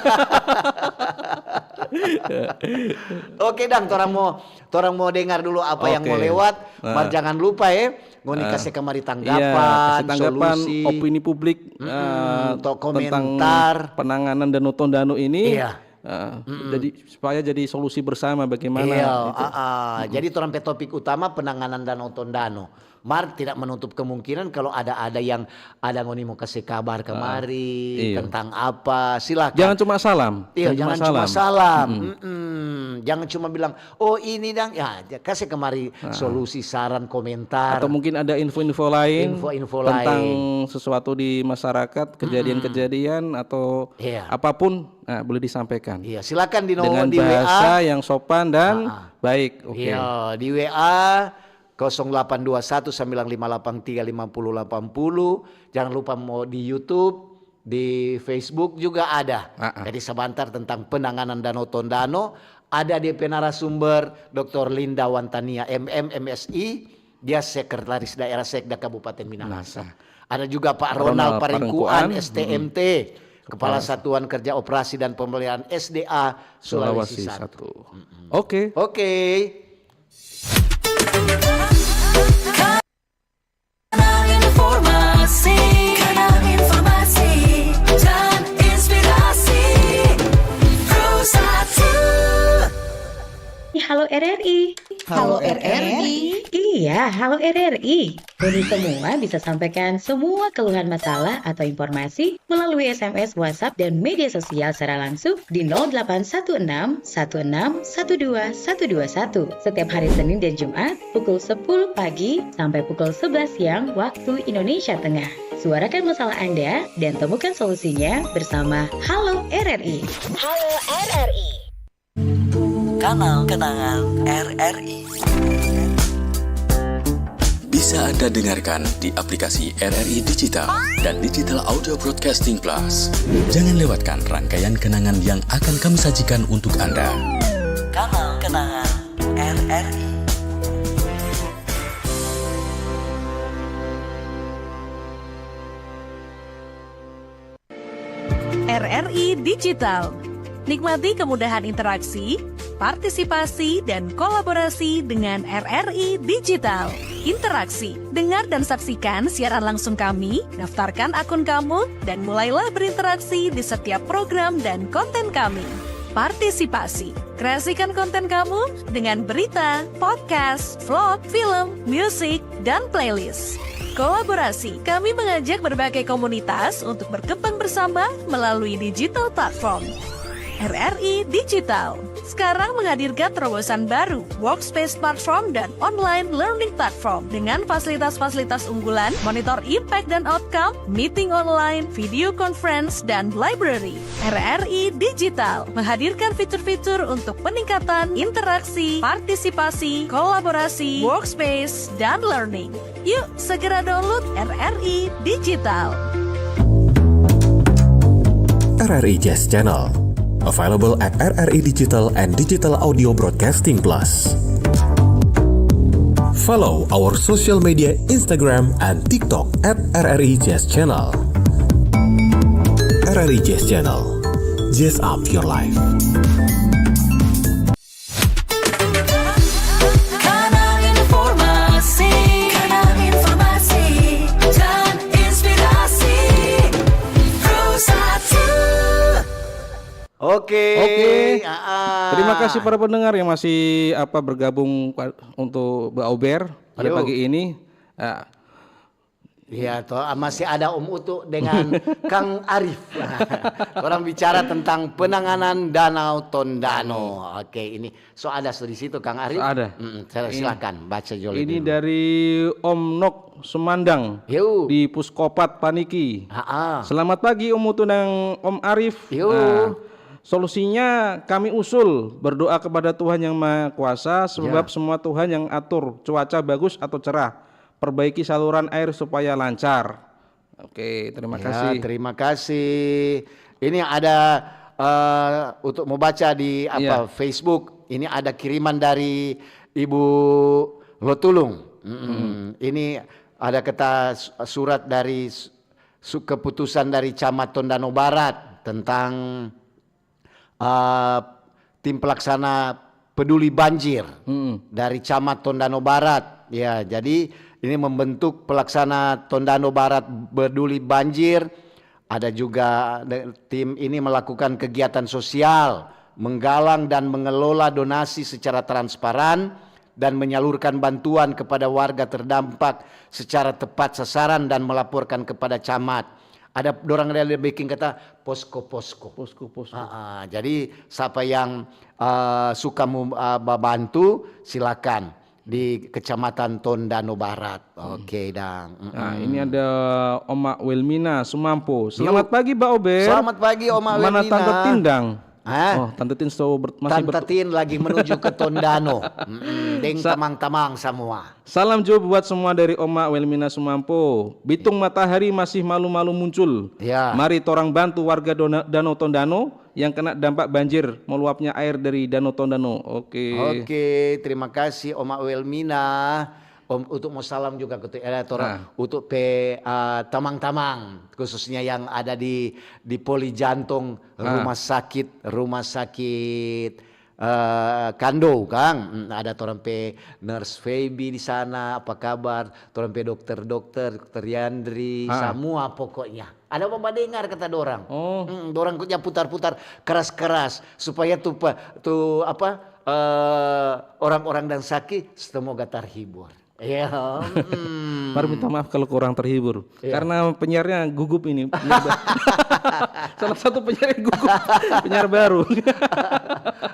Oke dang, torang mau, torang mau dengar dulu apa yang mau lewat. Oke. Nah. Mar jangan lupa, eh, ngoni kase kamari tanggapan, iya, kase tanggapan, solusi, opini publik, mm-mm, eh, atau tentang komentar, penanganan Danau Tondano ini. Iya. Ah, jadi supaya jadi solusi bersama bagaimana. Iya, itu. Ah, ah. Mm-mm. Jadi torang pe topik utama penanganan Danau Tondano. Mar tidak menutup kemungkinan kalau ada, ada yang ada ngoni mo kase kabar kamari tentang apa, silakan. Jangan cuma salam. Iya, jangan cuma salam. Mm-mm. Jangan cuma bilang, "Oh, ini dang." Ya, kase kamari solusi, saran, komentar. Atau mungkin ada info-info lain tentang sesuatu di masyarakat, kejadian-kejadian atau apapun. Nah, boleh disampaikan. Iya, silakan di nomor di W A. Dengan bahasa yang sopan dan baik. Oke. Iya, di W A kosong delapan dua satu sembilan lima delapan tiga lima puluh delapan puluh. Jangan lupa mau di YouTube, di Facebook juga ada. Ah, ah. Jadi sabantar tentang penanganan Danau Tondano, ada depe narasumber, Doktor Linda Wantania, M M, M Si. Dia Sekretaris Daerah Sekda Kabupaten Minahasa. Minahasa. Ada juga Pak Ronald Parengkuan, Parengkuan, S T M T, Kepala Satuan Kerja Operasi dan Pemeliharaan S D A Sulawesi Satu. Oke. Oke. R R I. Halo R R I. Iya, halo R R I. Ngoni semua bisa sampaikan semua keluhan masalah atau informasi melalui S M S, WhatsApp, dan media sosial secara langsung di nol delapan satu enam satu enam satu dua satu dua satu setiap hari Senin dan Jumat pukul sepuluh pagi sampai pukul sebelas siang waktu Indonesia Tengah. Suarakan masalah Anda dan temukan solusinya bersama Halo R R I. Halo R R I. Kanal kenangan R R I. Bisa Anda dengarkan di aplikasi R R I Digital dan Digital Audio Broadcasting Plus. Jangan lewatkan rangkaian kenangan yang akan kami sajikan untuk Anda. Kanal kenangan R R I. R R I Digital. Nikmati kemudahan interaksi, partisipasi, dan kolaborasi dengan R R I Digital. Interaksi, dengar dan saksikan siaran langsung kami, daftarkan akun kamu, dan mulailah berinteraksi di setiap program dan konten kami. Partisipasi, kreasikan konten kamu dengan berita, podcast, vlog, film, musik, dan playlist. Kolaborasi, kami mengajak berbagai komunitas untuk berkembang bersama melalui digital platform. R R I Digital sekarang menghadirkan terobosan baru, workspace platform dan online learning platform dengan fasilitas-fasilitas unggulan, monitor impact dan outcome, meeting online, video conference, dan library. R R I Digital menghadirkan fitur-fitur untuk peningkatan interaksi, partisipasi, kolaborasi, workspace, dan learning. Yuk, segera download R R I Digital. R R I Jazz Channel. Available at R R I Digital and Digital Audio Broadcasting Plus. Follow our social media Instagram and TikTok at R R I Jazz Channel. R R I Jazz Channel. Jazz up your life. Kanal informasi, kanal informasi dan inspirasi. Pro satu. Oke. Oke. Ah, ah. Terima kasih para pendengar yang masih, apa, bergabung pa-, untuk Ba Ober pada Yo. pagi ini. Ah. Iya, toh, ah, masih ada Om Utu dengan Kang Arif. Orang bicara tentang penanganan Danau Tondano. Oke, ini so ada so di situ, Kang Arif. So ada. Mm-mm, sil-, Ini, silakan baca jo ini lebih dulu. Dari Om Nok Sumandang Yo. di Puskopat Paniki. Ha-ha. Selamat pagi, Om Utu dan Om Arif. Yo. Nah, solusinya kami usul berdoa kepada Tuhan Yang Maha Kuasa, sebab Ya. semua Tuhan yang atur cuaca bagus atau cerah. Perbaiki saluran air supaya lancar. Oke, terima Ya, kasih. terima kasih. Ini ada, eh, untuk mau baca di apa, Iya. Facebook. Ini ada kiriman dari Ibu Lotulung. Mm-mm. Hmm. Ini ada kata su-, surat dari su-, su-, keputusan dari Camat Tondano Barat tentang eh, tim pelaksana peduli banjir Mm-mm. dari Camat Tondano Barat. Ya, jadi ini membentuk pelaksana Tondano Barat peduli banjir. Ada juga de-, tim ini melakukan kegiatan sosial, menggalang dan mengelola donasi secara transparan dan menyalurkan bantuan kepada warga terdampak secara tepat sasaran dan melaporkan kepada camat. Ada dorang ada biking kata posko-posko. Posko-posko. Ah, ah. Jadi, sapa yang, eh, suka mu-, eh, babantu, silakan di Kecamatan Tondano Barat. Hmm. Oke, dang. Mm-mm. Nah, ini ada Oma Wilmina Sumampo. Yo. Selamat pagi, Ba Ober. Selamat pagi, Oma Mana Wilmina. Tante Tin, dang? Hah? Oh, Tante Tin so ber-, masih Tante ber- Tin lagi menuju ke Tondano. Mm-mm, deng Sa- tamang-tamang samua. Salam jo buat semua dari Oma Wilmina Sumampo. Bitung matahari masih malu-malu muncul. Ya. Mari torang bantu warga Dona-, Danau Tondano yang kena dampak banjir meluapnya air dari Danau Tondano. Oke. Oke, terima kasih Oma Wilmina. Om, untuk mau salam juga ke tu, eh, torang, Ah. untuk pe, ah, tamang-tamang, khususnya yang ada di, di Poli Jantong, Ah. rumah sakit, rumah sakit, eh, Kando, kang. Mm, ada torang pe nurse Feby di sana, apa kabar? Torang pe dokter-dokter, dokter Yandri, Ah. samua pokoknya. Ada apa badengar kata dorang? Oh. Mm, dorang ja putar-putar keras-keras supaya tu pe-, tu apa, Eh, orang-orang dan Saki semoga terhibur. Iya. Mm. Baru minta maaf kalau kurang terhibur. Iya. Karena penyiarnya gugup ini. Penyiar ba- Salah satu penyiar yang gugup. Penyiar baru.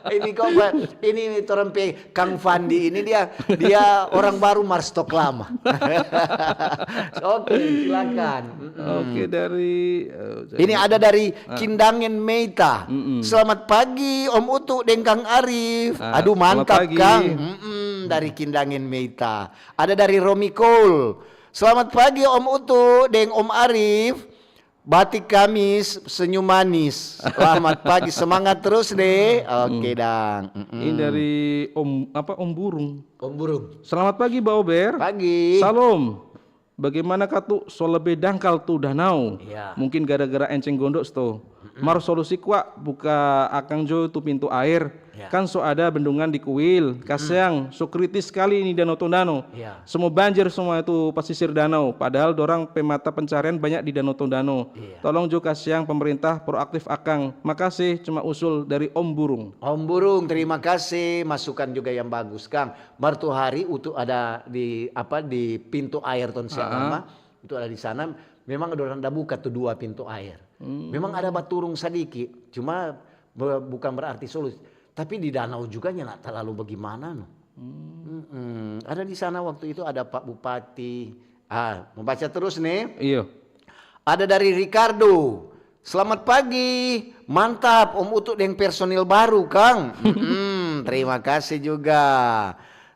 Ini kok Pak, ini torang pe Kang Fandi ini dia dia orang baru mar stok lama. Oke, silakan. Mm-mm. Oke, dari eh, Ini ada dari Kindangen Meita. Selamat pagi Om Utu deng Kang Arif. Ah, Aduh, selamat mantap pagi. Kang. Mm-mm, dari Kindangen Meita. Ada dari Romi Cole. Selamat pagi Om Utu deng Om Arif. Batik Kamis senyum manis. Selamat pagi, semangat terus deh. Oke dang. Mm-mm. Ini dari Om apa Om Burung. Om Burung. Selamat pagi Ba Ober. Pagi. Salom. Bagaimana katu so lebe dangkal tu danau? Iya. Mungkin gara-gara enceng gondok sto. Mar solusi kwa buka akang jo tu pintu air. Iya. Kan so ada bendungan di kuil. Kasiang, so kritis skali ini Danau Tondano. Iya. Semua banjir semua itu pasisir danau. Padahal dorang pe mata pencarian banyak di Danau Tondano. Iya. Tolong jo kasiang pemerintah proaktif akang. Makasih, cuma usul dari Om Burung. Om Burung, terima kasih masukan juga yang bagus, Kang. Mar tu hari Utu ada di apa di pintu air ton Ah. Itu ada di sana. Memang dorang da buka tu dua pintu air. Memang ada baturung sadiki, cuma be- bukan berarti solusi. Tapi di danau juga nyanda talalu bagimana no. Mm-mm. Ada di sana waktu itu ada Pak Bupati. Ah, mau baca terus nih. Iyo. Ada dari Ricardo. Selamat pagi. Mantap, Om Utu deng personil baru, Kang. Mm-mm, terima kasih juga.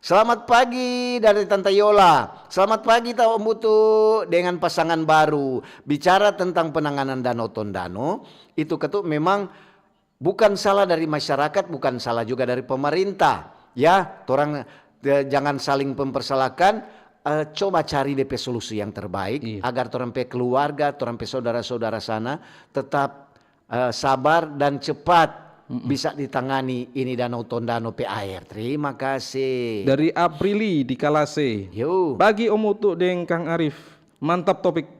Selamat pagi dari Tante Yola. Selamat pagi ta Om Utu dengan pasangan baru. Bicara tentang penanganan Danau Tondano, itu ketu memang bukan salah dari masyarakat, bukan salah juga dari pemerintah. Ya, torang eh, jangan saling mempersalahkan. Eh, coba cari depe solusi yang terbaik Iya. agar torang pe keluarga, torang pe saudara-saudara sana tetap eh, sabar dan cepat bisa ditangani ini Danau Tondano pe air. Terima kasih. Dari Aprili di Kalase. Yo. Pagi Om Utu deng Kang Arif. Mantap topik.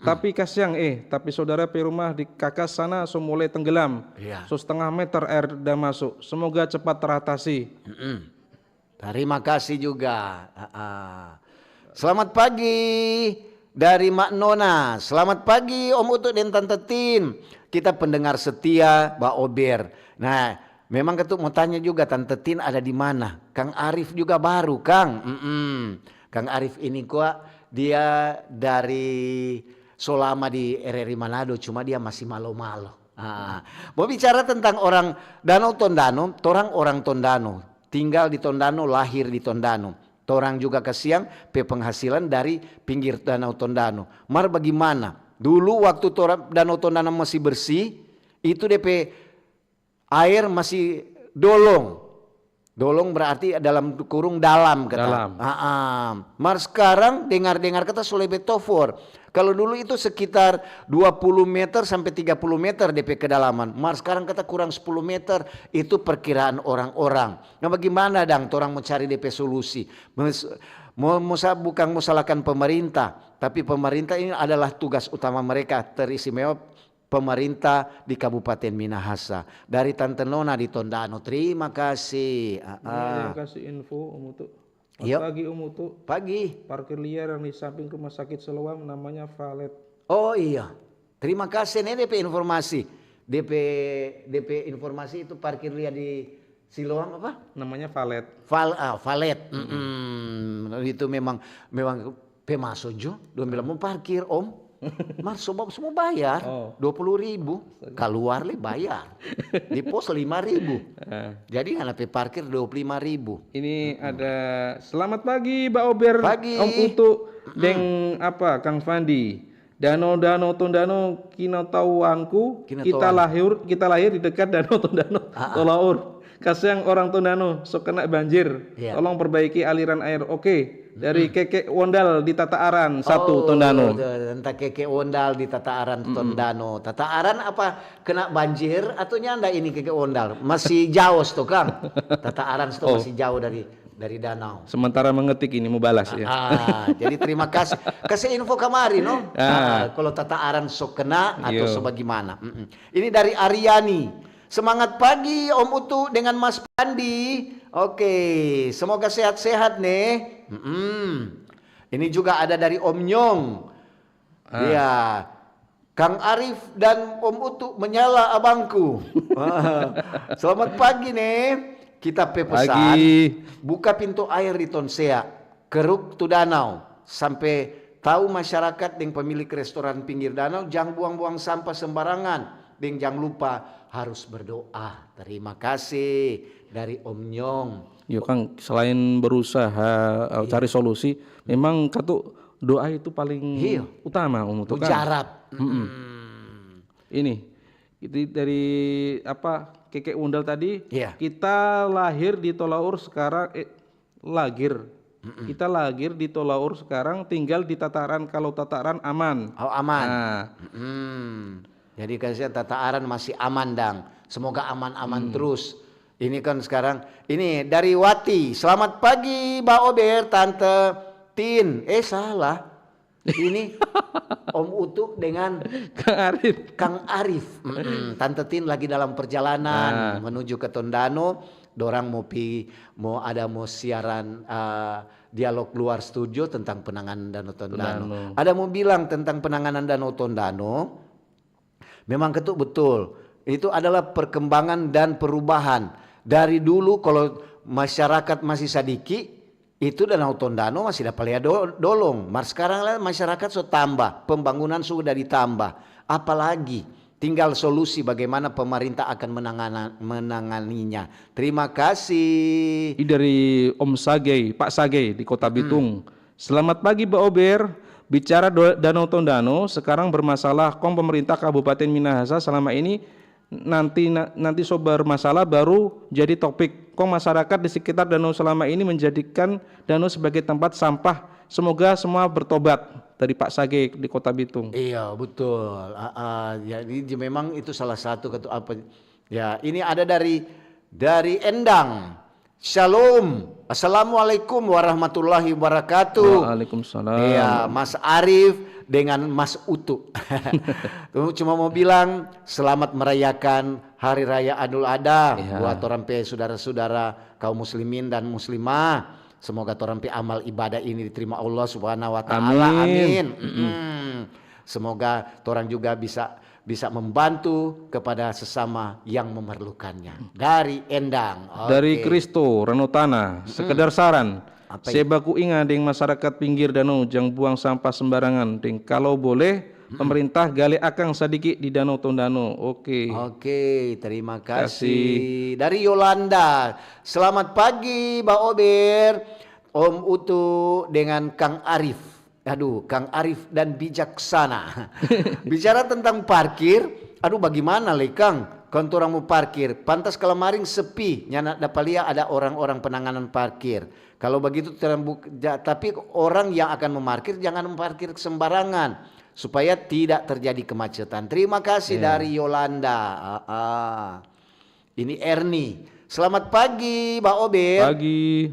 Tapi kasiang eh, tapi saudara pe rumah di Kakas sana so mulai tenggelam. Iya. So setengah meter air da maso. Semoga cepat teratasi. Mm-mm. Terima kasih juga. Ah, ah. Selamat pagi dari Mak Nona. Selamat pagi Om Utu dan Tante Tin. Kita pendengar setia Ba Ober. Nah, memang ketu mau tanya juga Tante Tin ada di mana. Kang Arif juga baru, Kang. Mm-mm. Kang Arif ini kwa dia dari so lama di R R I Manado, cuma dia masih malo-malo. Ah, mau bicara tentang orang Danau Tondano, torang orang Tondano, tinggal di Tondano, lahir di Tondano. Torang juga kasiang pe penghasilan dari pinggir Danau Tondano. Mar bagimana? Dulu waktu torang Danau Tondano masih bersih, itu depe air masih dolong. Dolong berarti dalam kurung dalam kata. Dalam. Ah, ah. Mar sekarang dengar-dengar kata so lebe tofor. Kalau dulu itu sekitar dua puluh meter sampai tiga puluh meter depe kedalaman. Mar sekarang kata kurang sepuluh meter, itu perkiraan orang-orang. Nah, bagaimana dang torang mau cari depe solusi? Mes- Mau, mau sa- bukan mau salahkan pemerintah, tapi pemerintah ini adalah tugas utama mereka, teristimewa pemerintah di Kabupaten Minahasa. Dari Tante Nona di Tondano. Terima kasih. Ah, Ini ah. Yang kasih info Om Utu. Iya. Pagi Om Utu. Pagi. Parkir liar yang di samping Rumah Sakit Siloam namanya Valet. Oh iya. Terima kasih nih D P informasi. D P D P informasi itu parkir liar di Siloam apa? Namanya Valet. Val, ah, valet. Mm-mm. Itu memang memang pemaso jo. Dong bilang mau parkir om. Mar semua semua bayar Oh. dua puluh ribu, keluar le bayar di pos lima ribu. Eh, Jadi ngana pe parkir dua puluh lima ribu. Ini ada selamat pagi Ba Ober, Pagi. Om Utu, deng apa Kang Fandi. Danau-danau Tondano kinatauanku, Kinatauan. Kita lahir kita lahir di dekat Danau Tondano, Ah, ah. Tolaur. Kasiang orang Tondano so kena banjir. Iya. Tolong perbaiki aliran air. Oke. Dari Keke Wondal di Tataaran satu Tondano. Tuh, entah Keke Wondal di Tataaran Tondano. Tataaran apa kena banjir atau nyanda ini Keke Wondal? Masih jauh tuh Kang. Tataaran itu Oh. Masih jauh dari dari danau. Sementara mengetik ini mau balas ya. Ah, jadi terima kasih. Kasih info kamari no. Ah. Ah, kalau Tataaran so kena atau Iya. so bagaimana. Mm-mm. Ini dari Aryani. Semangat pagi Om Utu dengan Mas Pandi. Oke, semoga sehat-sehat nih. Mm-mm. Ini juga ada dari Om Nyong. Ah. Iya. Kang Arif dan Om Utu menyala abangku. Selamat pagi nih. Kita pe pesan, Pagi. Buka pintu air di tonsea, keruk tu danau, sampe tau masyarakat deng pemilik restoran pinggir danau jang buang-buang sampah sembarangan, deng jang lupa harus berdoa. Terima kasih dari Om Nyong. Yo, Kang, selain berusaha, eh, cari solusi, memang katu doa itu paling Iya. utama, Om Utu, Kang. Mujarab. Ini, itu dari apa, Keke Undal tadi, Iya. kita lahir di Tolaur sekarang, eh, lagir. Kita lagir di Tolaur sekarang, tinggal di Tataran. Kalau Tataran aman. Oh, aman. Nah, Hmm. Jadi, kasihan, Tataran masih aman dang. Semoga aman-aman terus. Ini kan sekarang, ini dari Wati. Selamat pagi, Ba Ober, Tante Tin. Eh, salah. Ini Om Utu dengan Kang Arif. Kang Arif. Mm-mm. Tante Tin lagi dalam perjalanan menuju ke Tondano. Dorang mau pi, mau ada mau siaran, eh, dialog luar studio tentang penanganan Danau Tondano. Tondano. Ada mau bilang tentang penanganan Danau Tondano. Memang ketuk betul. Itu adalah perkembangan dan perubahan. Dari dulu kalau masyarakat masih sadiki, itu Danau Tondano masih dapa lia do-, dolong. Mar sekarang lah masyarakat so tambah, pembangunan sudah ditambah. Apalagi tinggal solusi bagaimana pemerintah akan menangana-, menanganinya. Terima kasih. Ini dari Om Sagei, Pak Sagei di Kota Bitung. Selamat pagi, Ba Ober. Bicara do-, Danau Tondano, sekarang bermasalah, kong pemerintah Kabupaten Minahasa selama ini nanti na-, nanti so bermasalah baru jadi topik. Kong masyarakat di sekitar danau selama ini menjadikan danau sebagai tempat sampah. Semoga semua bertobat, dari Pak Sagei di Kota Bitung. Iya, betul. Ah, ah, ya, ini j-, memang itu salah satu ketu-, apa, ya, ini ada dari, dari Endang. Shalom. Assalamualaikum warahmatullahi wabarakatuh. Waalaikumsalam. Iya, Mas Arif dengan Mas Utu. Tuh, cuma mau bilang selamat merayakan Hari Raya Idul Adha Iya. buat torang pe sudara-sudara kaum muslimin dan muslimah. Semoga torang pe amal ibadah ini diterima Allah Subhanahu wa Taala. Amin. Amin. Mm-mm. Semoga torang juga bisa, bisa membantu kepada sesama yang memerlukannya. Dari Endang. Oke. Dari Kristo Ranotana, sekedar saran. Apa Se baku inga deng masyarakat pinggir danau, jang buang sampah sembarangan. Deng kalau boleh, pemerintah gale akang sadiki di Danau Tondano. Oke. Oke, terima kasih. Dari Yolanda. Selamat pagi, Ba Ober, Om Utu dengan Kang Arif. Aduh, Kang Arif dan bijaksana. Bicara tentang parkir, aduh, bagaimana le, Kang? Kan torang mo parkir, pantas kalamaring sepi, nyanda dapa lia ada orang-orang penanganan parkir. Kalau begitu, terang buk-, ja-, tapi orang yang akan memarkir, jangan memarkir sembarangan, supaya tidak terjadi kemacetan. Terima kasih dari Yolanda. Ah, ah. Ini Erni. Selamat pagi, Ba Ober. Pagi.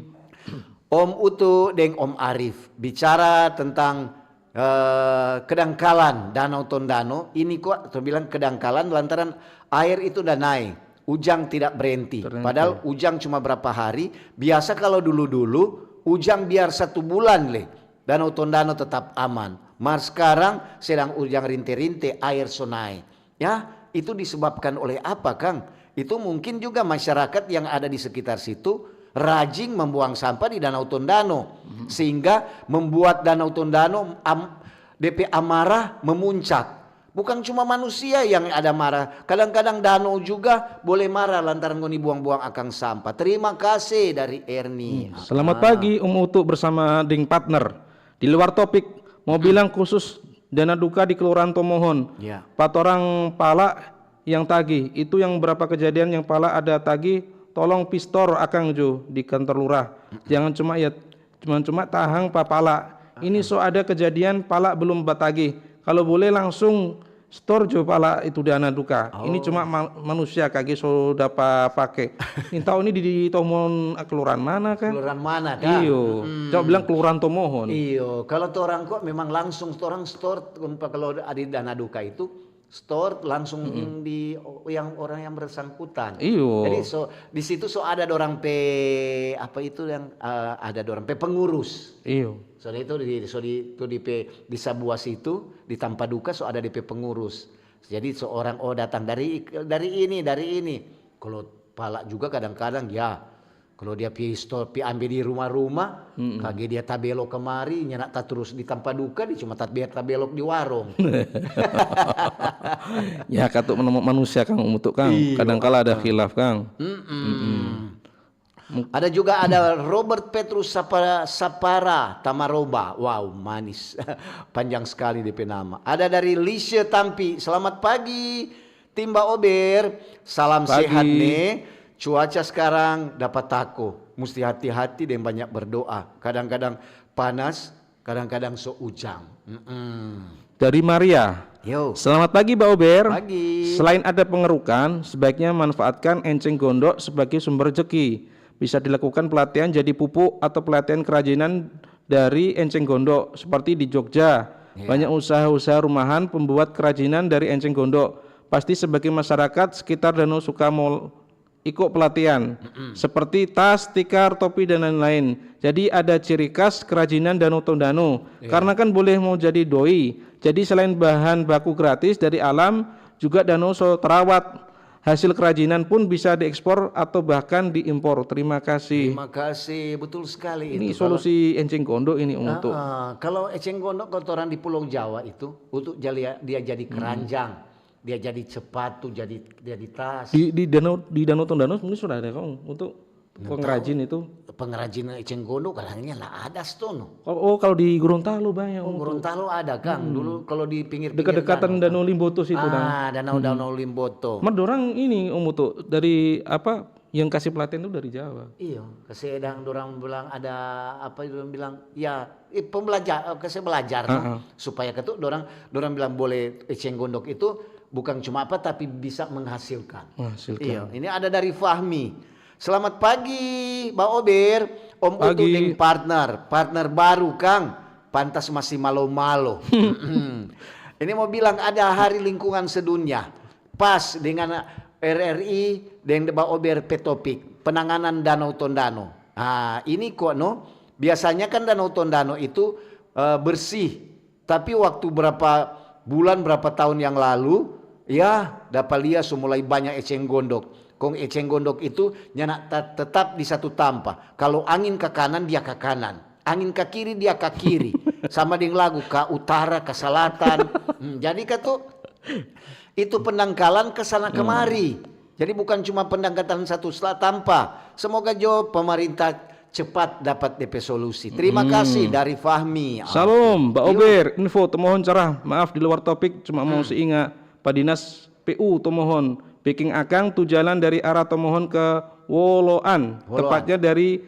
Om Utu deng Om Arif bicara tentang, eh, kedangkalan Danau Tondano. Ini kok tu bilang kedangkalan lantaran air itu udah naik, ujang tidak berhenti. Berhenti. Padahal ujang cuma berapa hari. Biasa kalau dulu-dulu, ujang biar satu bulan le, Danau Tondano tetap aman. Mar sekarang sedang ujang rinte-rinte, air so naik. Ya, itu disebabkan oleh apa, Kang? Itu mungkin juga masyarakat yang ada di sekitar situ rajin membuang sampah di Danau Tondano, sehingga membuat Danau Tondano am-, depe amarah memuncak. Bukan cuma manusia yang ada marah, kadang-kadang danau juga boleh marah lantaran ngoni buang-buang akang sampah. Terima kasih dari Erni. Selamat pagi, Om Utu bersama deng partner. Di luar topik, mau bilang khusus dana duka di Kelurahan Tomohon. Ya. Pa torang pala yang tagih, itu yang berapa kejadian yang pala ada tagih, tolong pi store akang jo di kantor lurah. Jangan cuma ya, cuma-cuma tahang pa pala. Ini so ada kejadian pala belum batagih. Kalau boleh langsung store jo pala itu dana duka. Ini cuma ma-, manusia kage so dapa pake. Nintau ini di, di Tomohon, ah, kelurahan mana kah? Kelurahan mana kah? Iyo, coba bilang Kelurahan Tomohon. Iyo, kalau torang kok memang langsung torang store, kalau ada dana duka itu, store langsung di yang orang yang bersangkutan. Iyo. Jadi so di situ so ada dorang pe apa itu yang eh, ada dorang pe pengurus. Iyo. So di itu di so di itu di pe di Sabuas itu di Tampaduka so ada depe pengurus. Jadi seorang oh datang dari dari ini dari ini. Kalau pala juga kadang-kadang ya kalau dia pi store pi ambe di rumah-rumah, kage dia tabelok kemari, nyanda taturus di Tampaduka, dia cuma tabe- tabelok di warung. Ya katu menemu manusia kang untuk kang. Iyo. Kadang kala ada khilaf kang. Mm-mm. Ada juga ada Robert Petrus Sapa- Sapara Tamaroba. Wow, manis. Panjang sekali depe nama. Ada dari Lisha Tampi. Selamat pagi, Timba Ober. Salam Pagi. Sehat ne. Cuaca sekarang dapat tako. Musti hati-hati deng banyak berdoa. Kadang-kadang panas, kadang-kadang so ujang. Mm-mm. Dari Maria. Yo. Selamat pagi Mbak Ober. Pagi. Selain ada pengerukan, sebaiknya manfaatkan enceng gondok sebagai sumber rezeki. Bisa dilakukan pelatihan jadi pupuk atau pelatihan kerajinan dari enceng gondok seperti di Jogja. Iya. Banyak usaha-usaha rumahan pembuat kerajinan dari enceng gondok. Pasti sebagai masyarakat sekitar Danau Sukamol iko pelatihan seperti tas, tikar, topi dan lain-lain. Jadi ada ciri khas kerajinan Danau Tondano. Karena kan boleh mau jadi doi. Jadi selain bahan baku gratis dari alam, juga danau so terawat. Hasil kerajinan pun bisa diekspor atau bahkan diimpor. Terima kasih. Terima kasih, betul sekali Ini itu. Kalau- solusi enceng gondok ini Om Utu. Ah, kalau eceng gondok kalau orang di Pulau Jawa itu untuk jali- dia jadi keranjang, dia jadi sepatu, jadi jadi tas. Di, di danau di Danau Tondano mungkin sudah ada kang untuk pengrajin itu. Pengrajin eceng gondok kadangnya lah ada stono. Oh, oh, kalau di Gorontalo banyak. Oh, Gorontalo ada kang. Dulu kalau di pinggir Dekat-dekatan Danau Limboto situ nah. Ah, danau-danau Limboto. Mar dorang ini Om Utu dari apa yang kasih pelatihan itu dari Jawa. Iyo, kesedang dorang bilang ada apa dorang bilang ya eh, pembelajar eh, kase belajar no? Supaya ketu dorang dorang bilang boleh eceng gondok itu bukan cuma apa tapi bisa menghasilkan. Menghasilkan. Iya, ini ada dari Fahmi. Selamat pagi, Ba Ober, Om Utu Pagi. Deng partner, partner baru kang, pantas masih malo-malo. Ini mau bilang ada hari lingkungan sedunia, pas dengan R R I deng Ba Ober pe topik penanganan Danau Tondano. Ah, ini kok no, biasanya kan Danau Tondano itu eh, bersih, tapi waktu berapa bulan, berapa tahun yang lalu, ya dapa lia so mulai banya eceng gondok. Kong eceng gondok itu nyanda ta- tetap di satu tampa. Kalau angin ke kanan, dia ke kanan. Angin ke kiri, dia ke kiri. Sama deng lagu, ke utara, ke selatan. Hmm, jadi katu, itu pendangkalan ke sana kemari. Jadi bukan cuma pendangkalan satu sela- tampa. Semoga jo pemerintah cepat dapat D P solusi. Terima kasih dari Fahmi. Ah, Salam, Mbak yuk. Ober, info Tomohon cerah. Maaf di luar topik, cuma mau seinga Pak Dinas P U Tomohon. Biking akang tu jalan dari arah Tomohon ke Woloan, Woloan. Tepatnya dari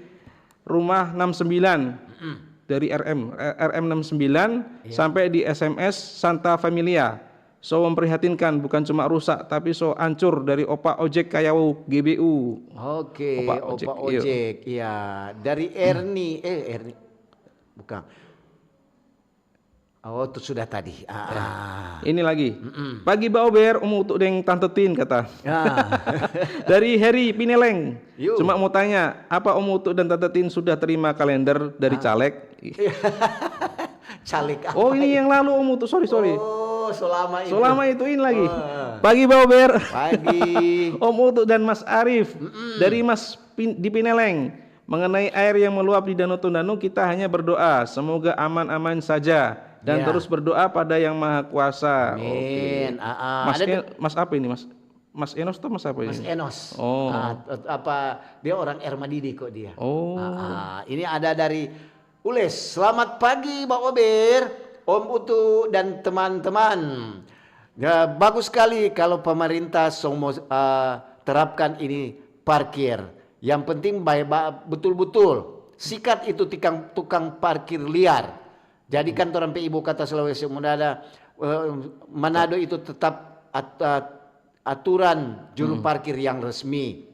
rumah enam sembilan dari R M, eh, R M enam sembilan sampai di S M S Santa Familia. So memprihatinkan, bukan cuma rusak tapi so ancur dari opak ojek kayau G B U. Oke, Opak Opa Ojek, iya. Ojek, iya. Dari Erni, eh Erni, bukan. Oh, itu sudah tadi. Ah, ah. Ini lagi. Pagi Ba Ober, Om Utu deng Tante Tin kata. Ya. Dari Heri Pineleng. Yuk. Cuma mau tanya, apa Om Utu dan Tante Tin sudah terima kalender dari caleg? Caleg apa? Oh, ini yang lalu Om Utu, sorry sorry. Oh, selama itu. Selama itu ini lagi. Wah. Pagi Ba Ober. Pagi. Om Utu dan Mas Arif dari Mas Pin- di Pineleng. Mengenai air yang meluap di Danau Tondano, kita hanya berdoa semoga aman-aman saja dan Ya. terus berdoa pada Yang Maha Kuasa. Amin. Oke. Ah, ah. Mas, Ada En- Mas apa ini Mas? Mas Enos atau Mas apa ini? Mas Enos. Oh. Ah, t- apa dia orang Ermadidi kok dia. Oh. Ah, ah. Ini ada dari Ules. Selamat pagi Bang Ober, Om Utu dan teman-teman. Ya, bagus sekali kalau pemerintah song mo ah, terapkan ini parkir. Yang penting bae ba- betul-betul sikat itu tikang tukang parkir liar. Jadi kan torang pe ibu kota Sulawesi Muda ada eh, Manado itu tetap at- at- aturan juru parkir yang resmi.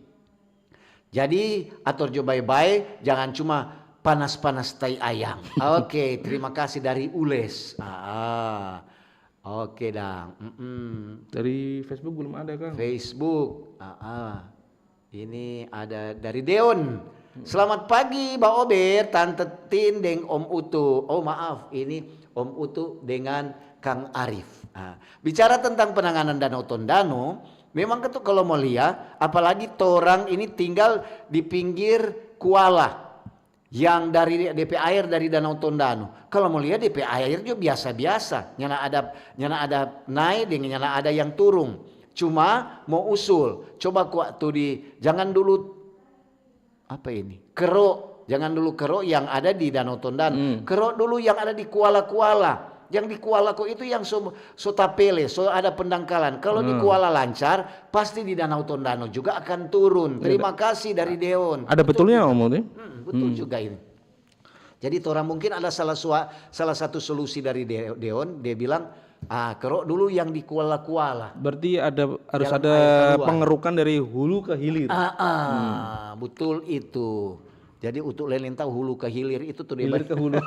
Jadi ator jo bae-bae, jangan cuma panas-panas tai ayam. Oke, terima kasih dari Ules. Ah, oke. Oke, dang. Mm-mm. Dari Facebook belum ada, Kang. Facebook. Ah, ah. Ini ada dari Deon. Selamat pagi, Ba Ober, Tante Tin, deng Om Utu. Oh, maaf, ini Om Utu dengan Kang Arif. Ah, bicara tentang penanganan Danau Tondano, memang ketu kalau mau lia, apalagi torang ini tinggal di pinggir kuala yang dari D P air dari Danau Tondano. Kalau mau lia D P air jo biasa-biasa, nyana ada nyana ada nae deng nyana ada yang turung. Cuma mau usul, coba kwa tu di jangan dulu apa ini kero, jangan dulu kero yang ada di Danau Tondano, kero dulu yang ada di kuala-kuala. Yang di kuala ko itu yang so, so tapele, so ada pendangkalan. Kalau di kuala lancar, pasti di Danau Tondano juga akan turun. Terima kasih dari Deon. Ada betulnya, Om Utu? Hmm, betul juga ini. Jadi torang mungkin ada salah sua, salah satu solusi dari De- Deon, dia bilang ah kero dulu yang di kuala-kuala. Berarti ada harus Jalan ada air keluar. Pengerukan dari hulu ke hilir. Ah, ah, betul itu. Jadi untuk leleng tahu hulu ke hilir itu tuh dia Hilir ke hulu.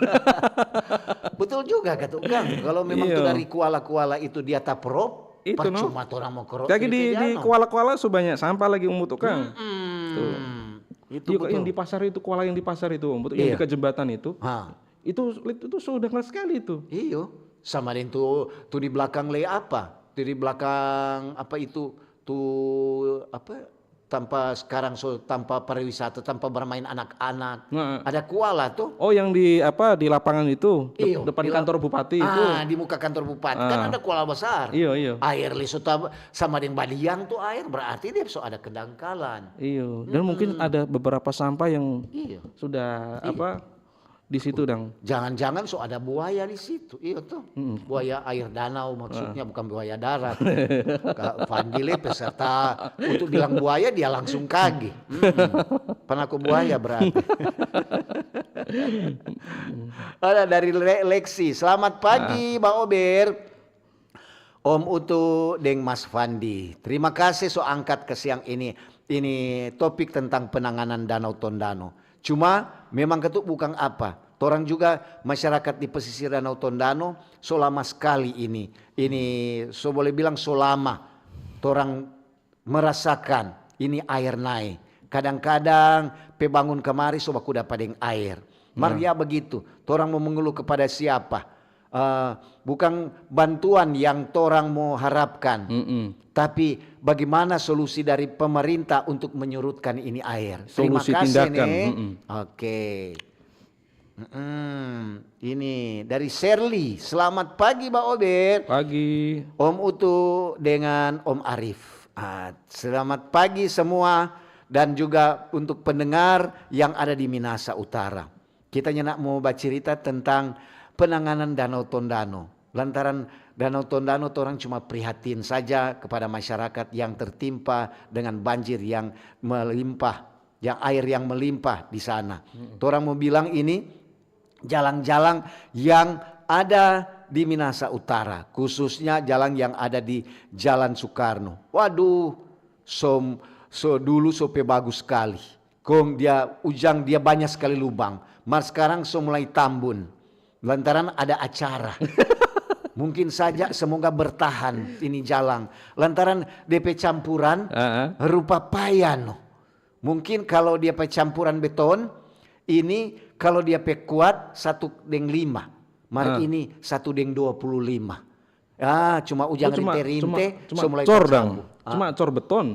Betul juga kata Kang. Kalau memang Iya. Tuh dari kuala-kuala itu dia taprop, Itu, no. Percuma torang mau kero. Lagi di, di kuala-kuala so banyak sampah lagi, Om Utu, Kang. Hmm, itu Iya, betul. Yang di pasar itu, kuala yang di pasar itu, Om Utu, yang Iya. Dekat jembatan itu. Ha. Itu itu so dengar sekali itu. Iyo, sama deng tu tu di belakang le apa? Tu di belakang apa itu tu apa? Tampa sekarang so tampa pariwisata, tampa bermain anak-anak. Nah. Ada kuala tuh. Oh, yang di apa, di lapangan itu, de- Iyo, depan di lap- kantor bupati itu. Ah, di muka kantor bupati kan Ah. Ada kuala besar. Iyo, iyo. Air le so tab- sama deng badiang tu air, berarti dia so ada kedangkalan. Iyo, dan mungkin ada beberapa sampah yang Iyo. Sudah apa di situ, dang. Jangan-jangan so ada buaya di situ, iyo tuh. Buaya air danau maksudnya, bukan buaya darat. Kak Fandi le peserta untuk bilang buaya, dia langsung kage. Mm-mm. Panaku buaya berarti. Ada dari Le- Lexi. Selamat pagi, Ba Ober. Om Utu deng Mas Fandi. Terima kasih so angkat ke siang ini. Ini topik tentang penanganan Danau Tondano. Cuma memang ketu bukang apa. Torang juga masyarakat di pesisir Danau Tondano so lama skali ini. Ini so boleh bilang so lama torang merasakan ini aer nae. Kadang-kadang pe bangun kamari so baku dapa deng aer. Mar ya begitu, torang mo mengulu kepada siapa? Eh, bukang bantuan yang torang mo harapkan, tapi bagimana solusi dari pemerintah untuk menyurutkan ini aer? Terima Solusi kasih, tindakan, Nek. mm-mm. Oke. Mm-mm. Ini dari Sherly. Selamat pagi, Ba Ober. Pagi. Om Utu dengan Om Arif. Ah, selamat pagi semua dan juga untuk pendengar yang ada di Minasa Utara. Kita nyanda mo bacirita tentang penanganan Danau Tondano. Lantaran Danau Tondano, torang cuma prihatin saja kepada masyarakat yang tertimpa dengan banjir yang melimpah, yang air yang melimpah di sana. Torang mo bilang ini jalang-jalang yang ada di Minasa Utara, khususnya jalang yang ada di Jalan Soekarno. Waduh, so, so dulu so pe bagus skali. Kong dia ujang dia banya skali lubang. Mar skarang so mulai tambun. Lantaran ada acara. Mungkin saja semoga bertahan ini jalang. Lantaran de pe campuran Ah, ah. rupa paya no. Mungkin kalo dia pe campuran beton, ini kalo dia pe kuat satu deng lima. Mar Ah. ini satu deng dua puluh lima. Ah, cuma ujang Oh, cuma- rinte-rinte, cuma- cuma so mulai cor, dang. tacampur. Ah. Cuma cor beton,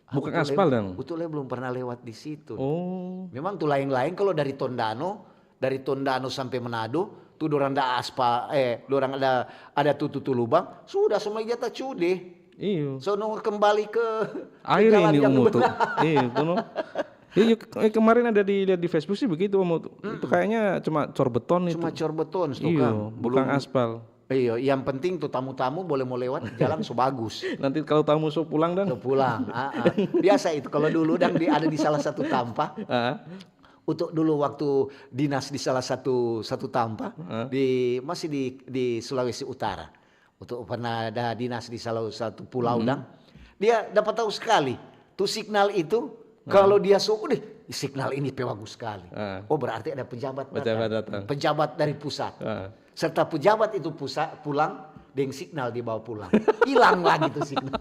Ah, bukan betul, aspal, le. dang. Betul, le, belum pernah lewat di situ. Oh. Memang tu laeng-laeng kalo dari Tondano, dari Tondano sampe Manado, tu dorang ada aspal, eh, dorang ada, ada tutu tu lubang, sudah so mulai dia tacude. Iyo. So no kembali ke Air jalan ini, yang Om Utu. benar. Iyo, itu no. Iya, eh, kemarin ada di, lihat di Facebook sih begitu, Om Utu. Itu kayaknya cuma cor beton itu. Cuma cor beton, tu Iyo, kan. bukan Belum- aspal. Iyo, yang penting tu tamu-tamu boleh mau lewat, jalan so bagus. Nanti kalau tamu so pulang, dang. So pulang. Ah, ah. Biasa itu kalau dulu dang di, ada di salah satu tampa. Ah. Untuk dulu waktu dinas di salah satu satu tampa Ah. di masih di di Sulawesi Utara. Untuk pernah ada dinas di salah satu pulau dang. Dia dapat tahu sekali tu signal itu kalau dia so, "Udah, signal ini pe bagus sekali." Ah. Oh, berarti ada pejabat Pejabat datang. Datang. Pejabat dari pusat. Ah. Serta pejabat itu pusat pulang, deng signal dibawa pulang. Hilang lagi tu signal.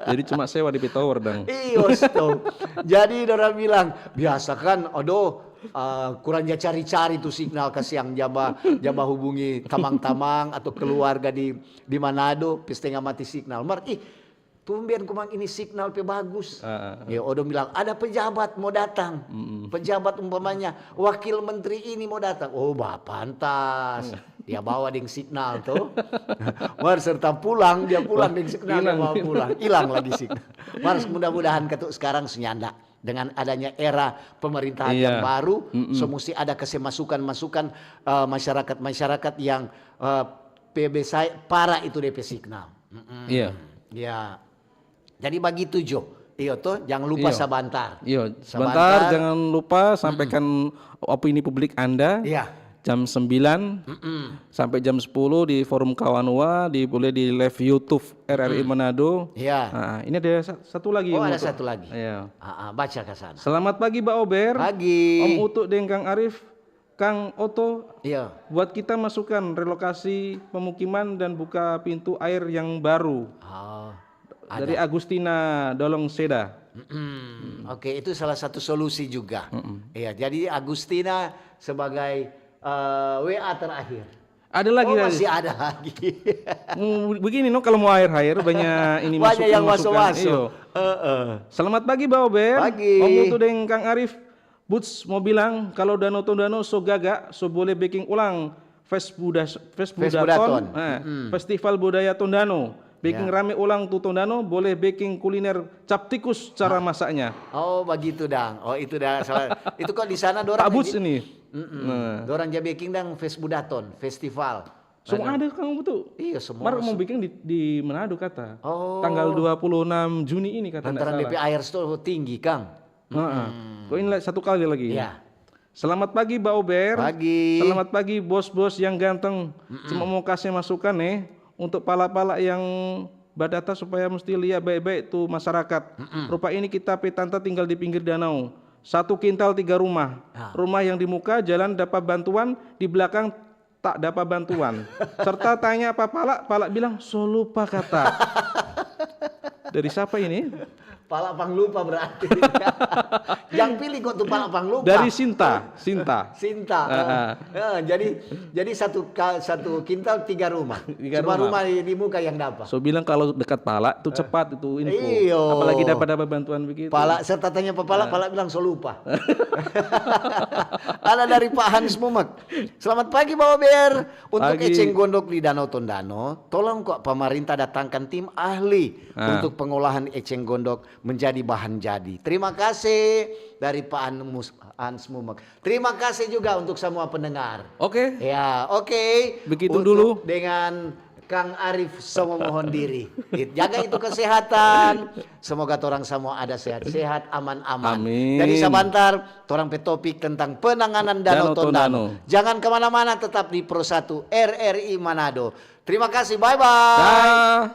Jadi cuma sewa di Pitower dang. Iyo, stop. Jadi dorang bilang, biasa kan, aduh, eh, kurang ja cari-cari tu signal, kasiang jamba, jamba hubungi tamang-tamang atau keluarga di di Manado, pe stenga mati signal. Mar, ih, tumben komang ini signal pe bagus. Ah, ah, ah. Ya, odong bilang, "Ada pejabat mo datang." Pejabat umpamanya, "Wakil menteri ini mo datang." Oh, bah, pantas. Dia bawa deng signal tu. Mar serta pulang, dia pulang deng signal, dia Hilang. Bawa pulang. Hilang lagi signal. Mar, mudah-mudahan katu sekarang su nyanda. Dengan adanya era pemerintahan Iya. Yang baru, so musti ada kase masukan-masukan, eh, masyarakat-masyarakat yang, eh, pe besai para itu depe signal. Mm-mm. Iya. Ya. Jadi bagitu jo. Iyo to, jangan lupa Iyo. sabantar. Iyo, sebentar, jangan lupa sampaikan opini publik Anda. Iya. Jam sembilan sampai jam sepuluh di Forum Kawanua, di, boleh di live YouTube R R I Manado. Iya. Nah, ini ada sa- satu lagi. Oh, Om ada Utu. Satu lagi. Iya. Ah, ah, baca ke sana. Selamat pagi, Ba Ober. Pagi. Om Utu deng Kang Arif, Kang Oto, Iya. buat kita masukan relokasi pemukiman dan buka pintu air yang baru. Oh, Dari Agustina Dolong Seda. Mm-mm. Oke, itu salah satu solusi juga. Iya, jadi Agustina sebagai, eh, W A terakhir. Ada lagi, Oh, ada. Masih ada lagi. Mau begini no, kalau mau air-air banyak ini Banyak yang masukan-masukan. masuk-masuk. Iyo. Heeh. Selamat pagi, Ba Ober. Pagi. Om Utu deng Kang Arif. Buts mau bilang, kalau Danau Tondano so gaga, so boleh beking ulang Fesbuda, Fesbudaton, Fesbudaton. Eh, Festival Budaya Tondano. Beking Ya. Rame ulang tu Tondano, boleh beking kuliner cap tikus cara masaknya. Oh, begitu dang. Oh, itu dah salah. Itu kok di sana dorang Pak Buts aja- ini. Mm-mm. Nah. Dorang ja beking dang Fesbudaton, festival. Semua ada, Kang Utu. Iya, semua Mar masuk. Mau bikin di, di Manado kata. Oh. Tanggal dua puluh enam Juni ini kata. Lantaran Nggak D P salah. Air Store tinggi, Kang. Heeh. Kok ini satu kali lagi? Iya. Selamat pagi, Ba Ober. Pagi. Selamat pagi, bos-bos yang ganteng. Cuma mau kasih masukan nih untuk pala-pala yang badata supaya mesti lia baik-baik tu masyarakat. Rupa ini kita pe tanta tinggal di pinggir danau. Satu kintal tiga rumah. Ah. Rumah yang di muka jalan dapa bantuan, di belakang tak dapa bantuan. Serta tanya pa pala, pala bilang, "So lupa," kata. Dari siapa ini? Pala panglupa berarti. Yang pilih kok tu pala panglupa. Dari Sinta, Sinta. Sinta. Oh. Ah, ah. Ya, jadi jadi satu ka- satu kintal tiga rumah. Tiga Cuma rumah. Rumah di, di muka yang dapat. So bilang kalau dekat pala tu cepat itu info. Iyo. Apalagi dapat dapat bantuan begitu. Pala serta tanya pa pala, pala bilang so lupa. Ada dari Pak Hans Mumek. Selamat pagi, Bawa Ber. Untuk Pagi. Eceng Gondok di Danau Tondano, tolong kok pemerintah datangkan tim ahli Ah. untuk pengolahan eceng gondok menjadi bahan jadi. Terima kasih dari Pak Anmus- Hans Mumek. Terima kasih juga untuk semua pendengar. Oke. Ya, oke. Begitu Untuk dulu. Dengan Kang Arif, semua mohon diri. Jaga itu kesehatan. Semoga torang semua ada sehat-sehat, aman-aman. Amin. Jadi sabantar, torang pe topik tentang penanganan Danau Danau Tondano. Tondano. Jangan kemana-mana, tetap di Pro satu R R I Manado. Terima kasih, bye-bye. Dah.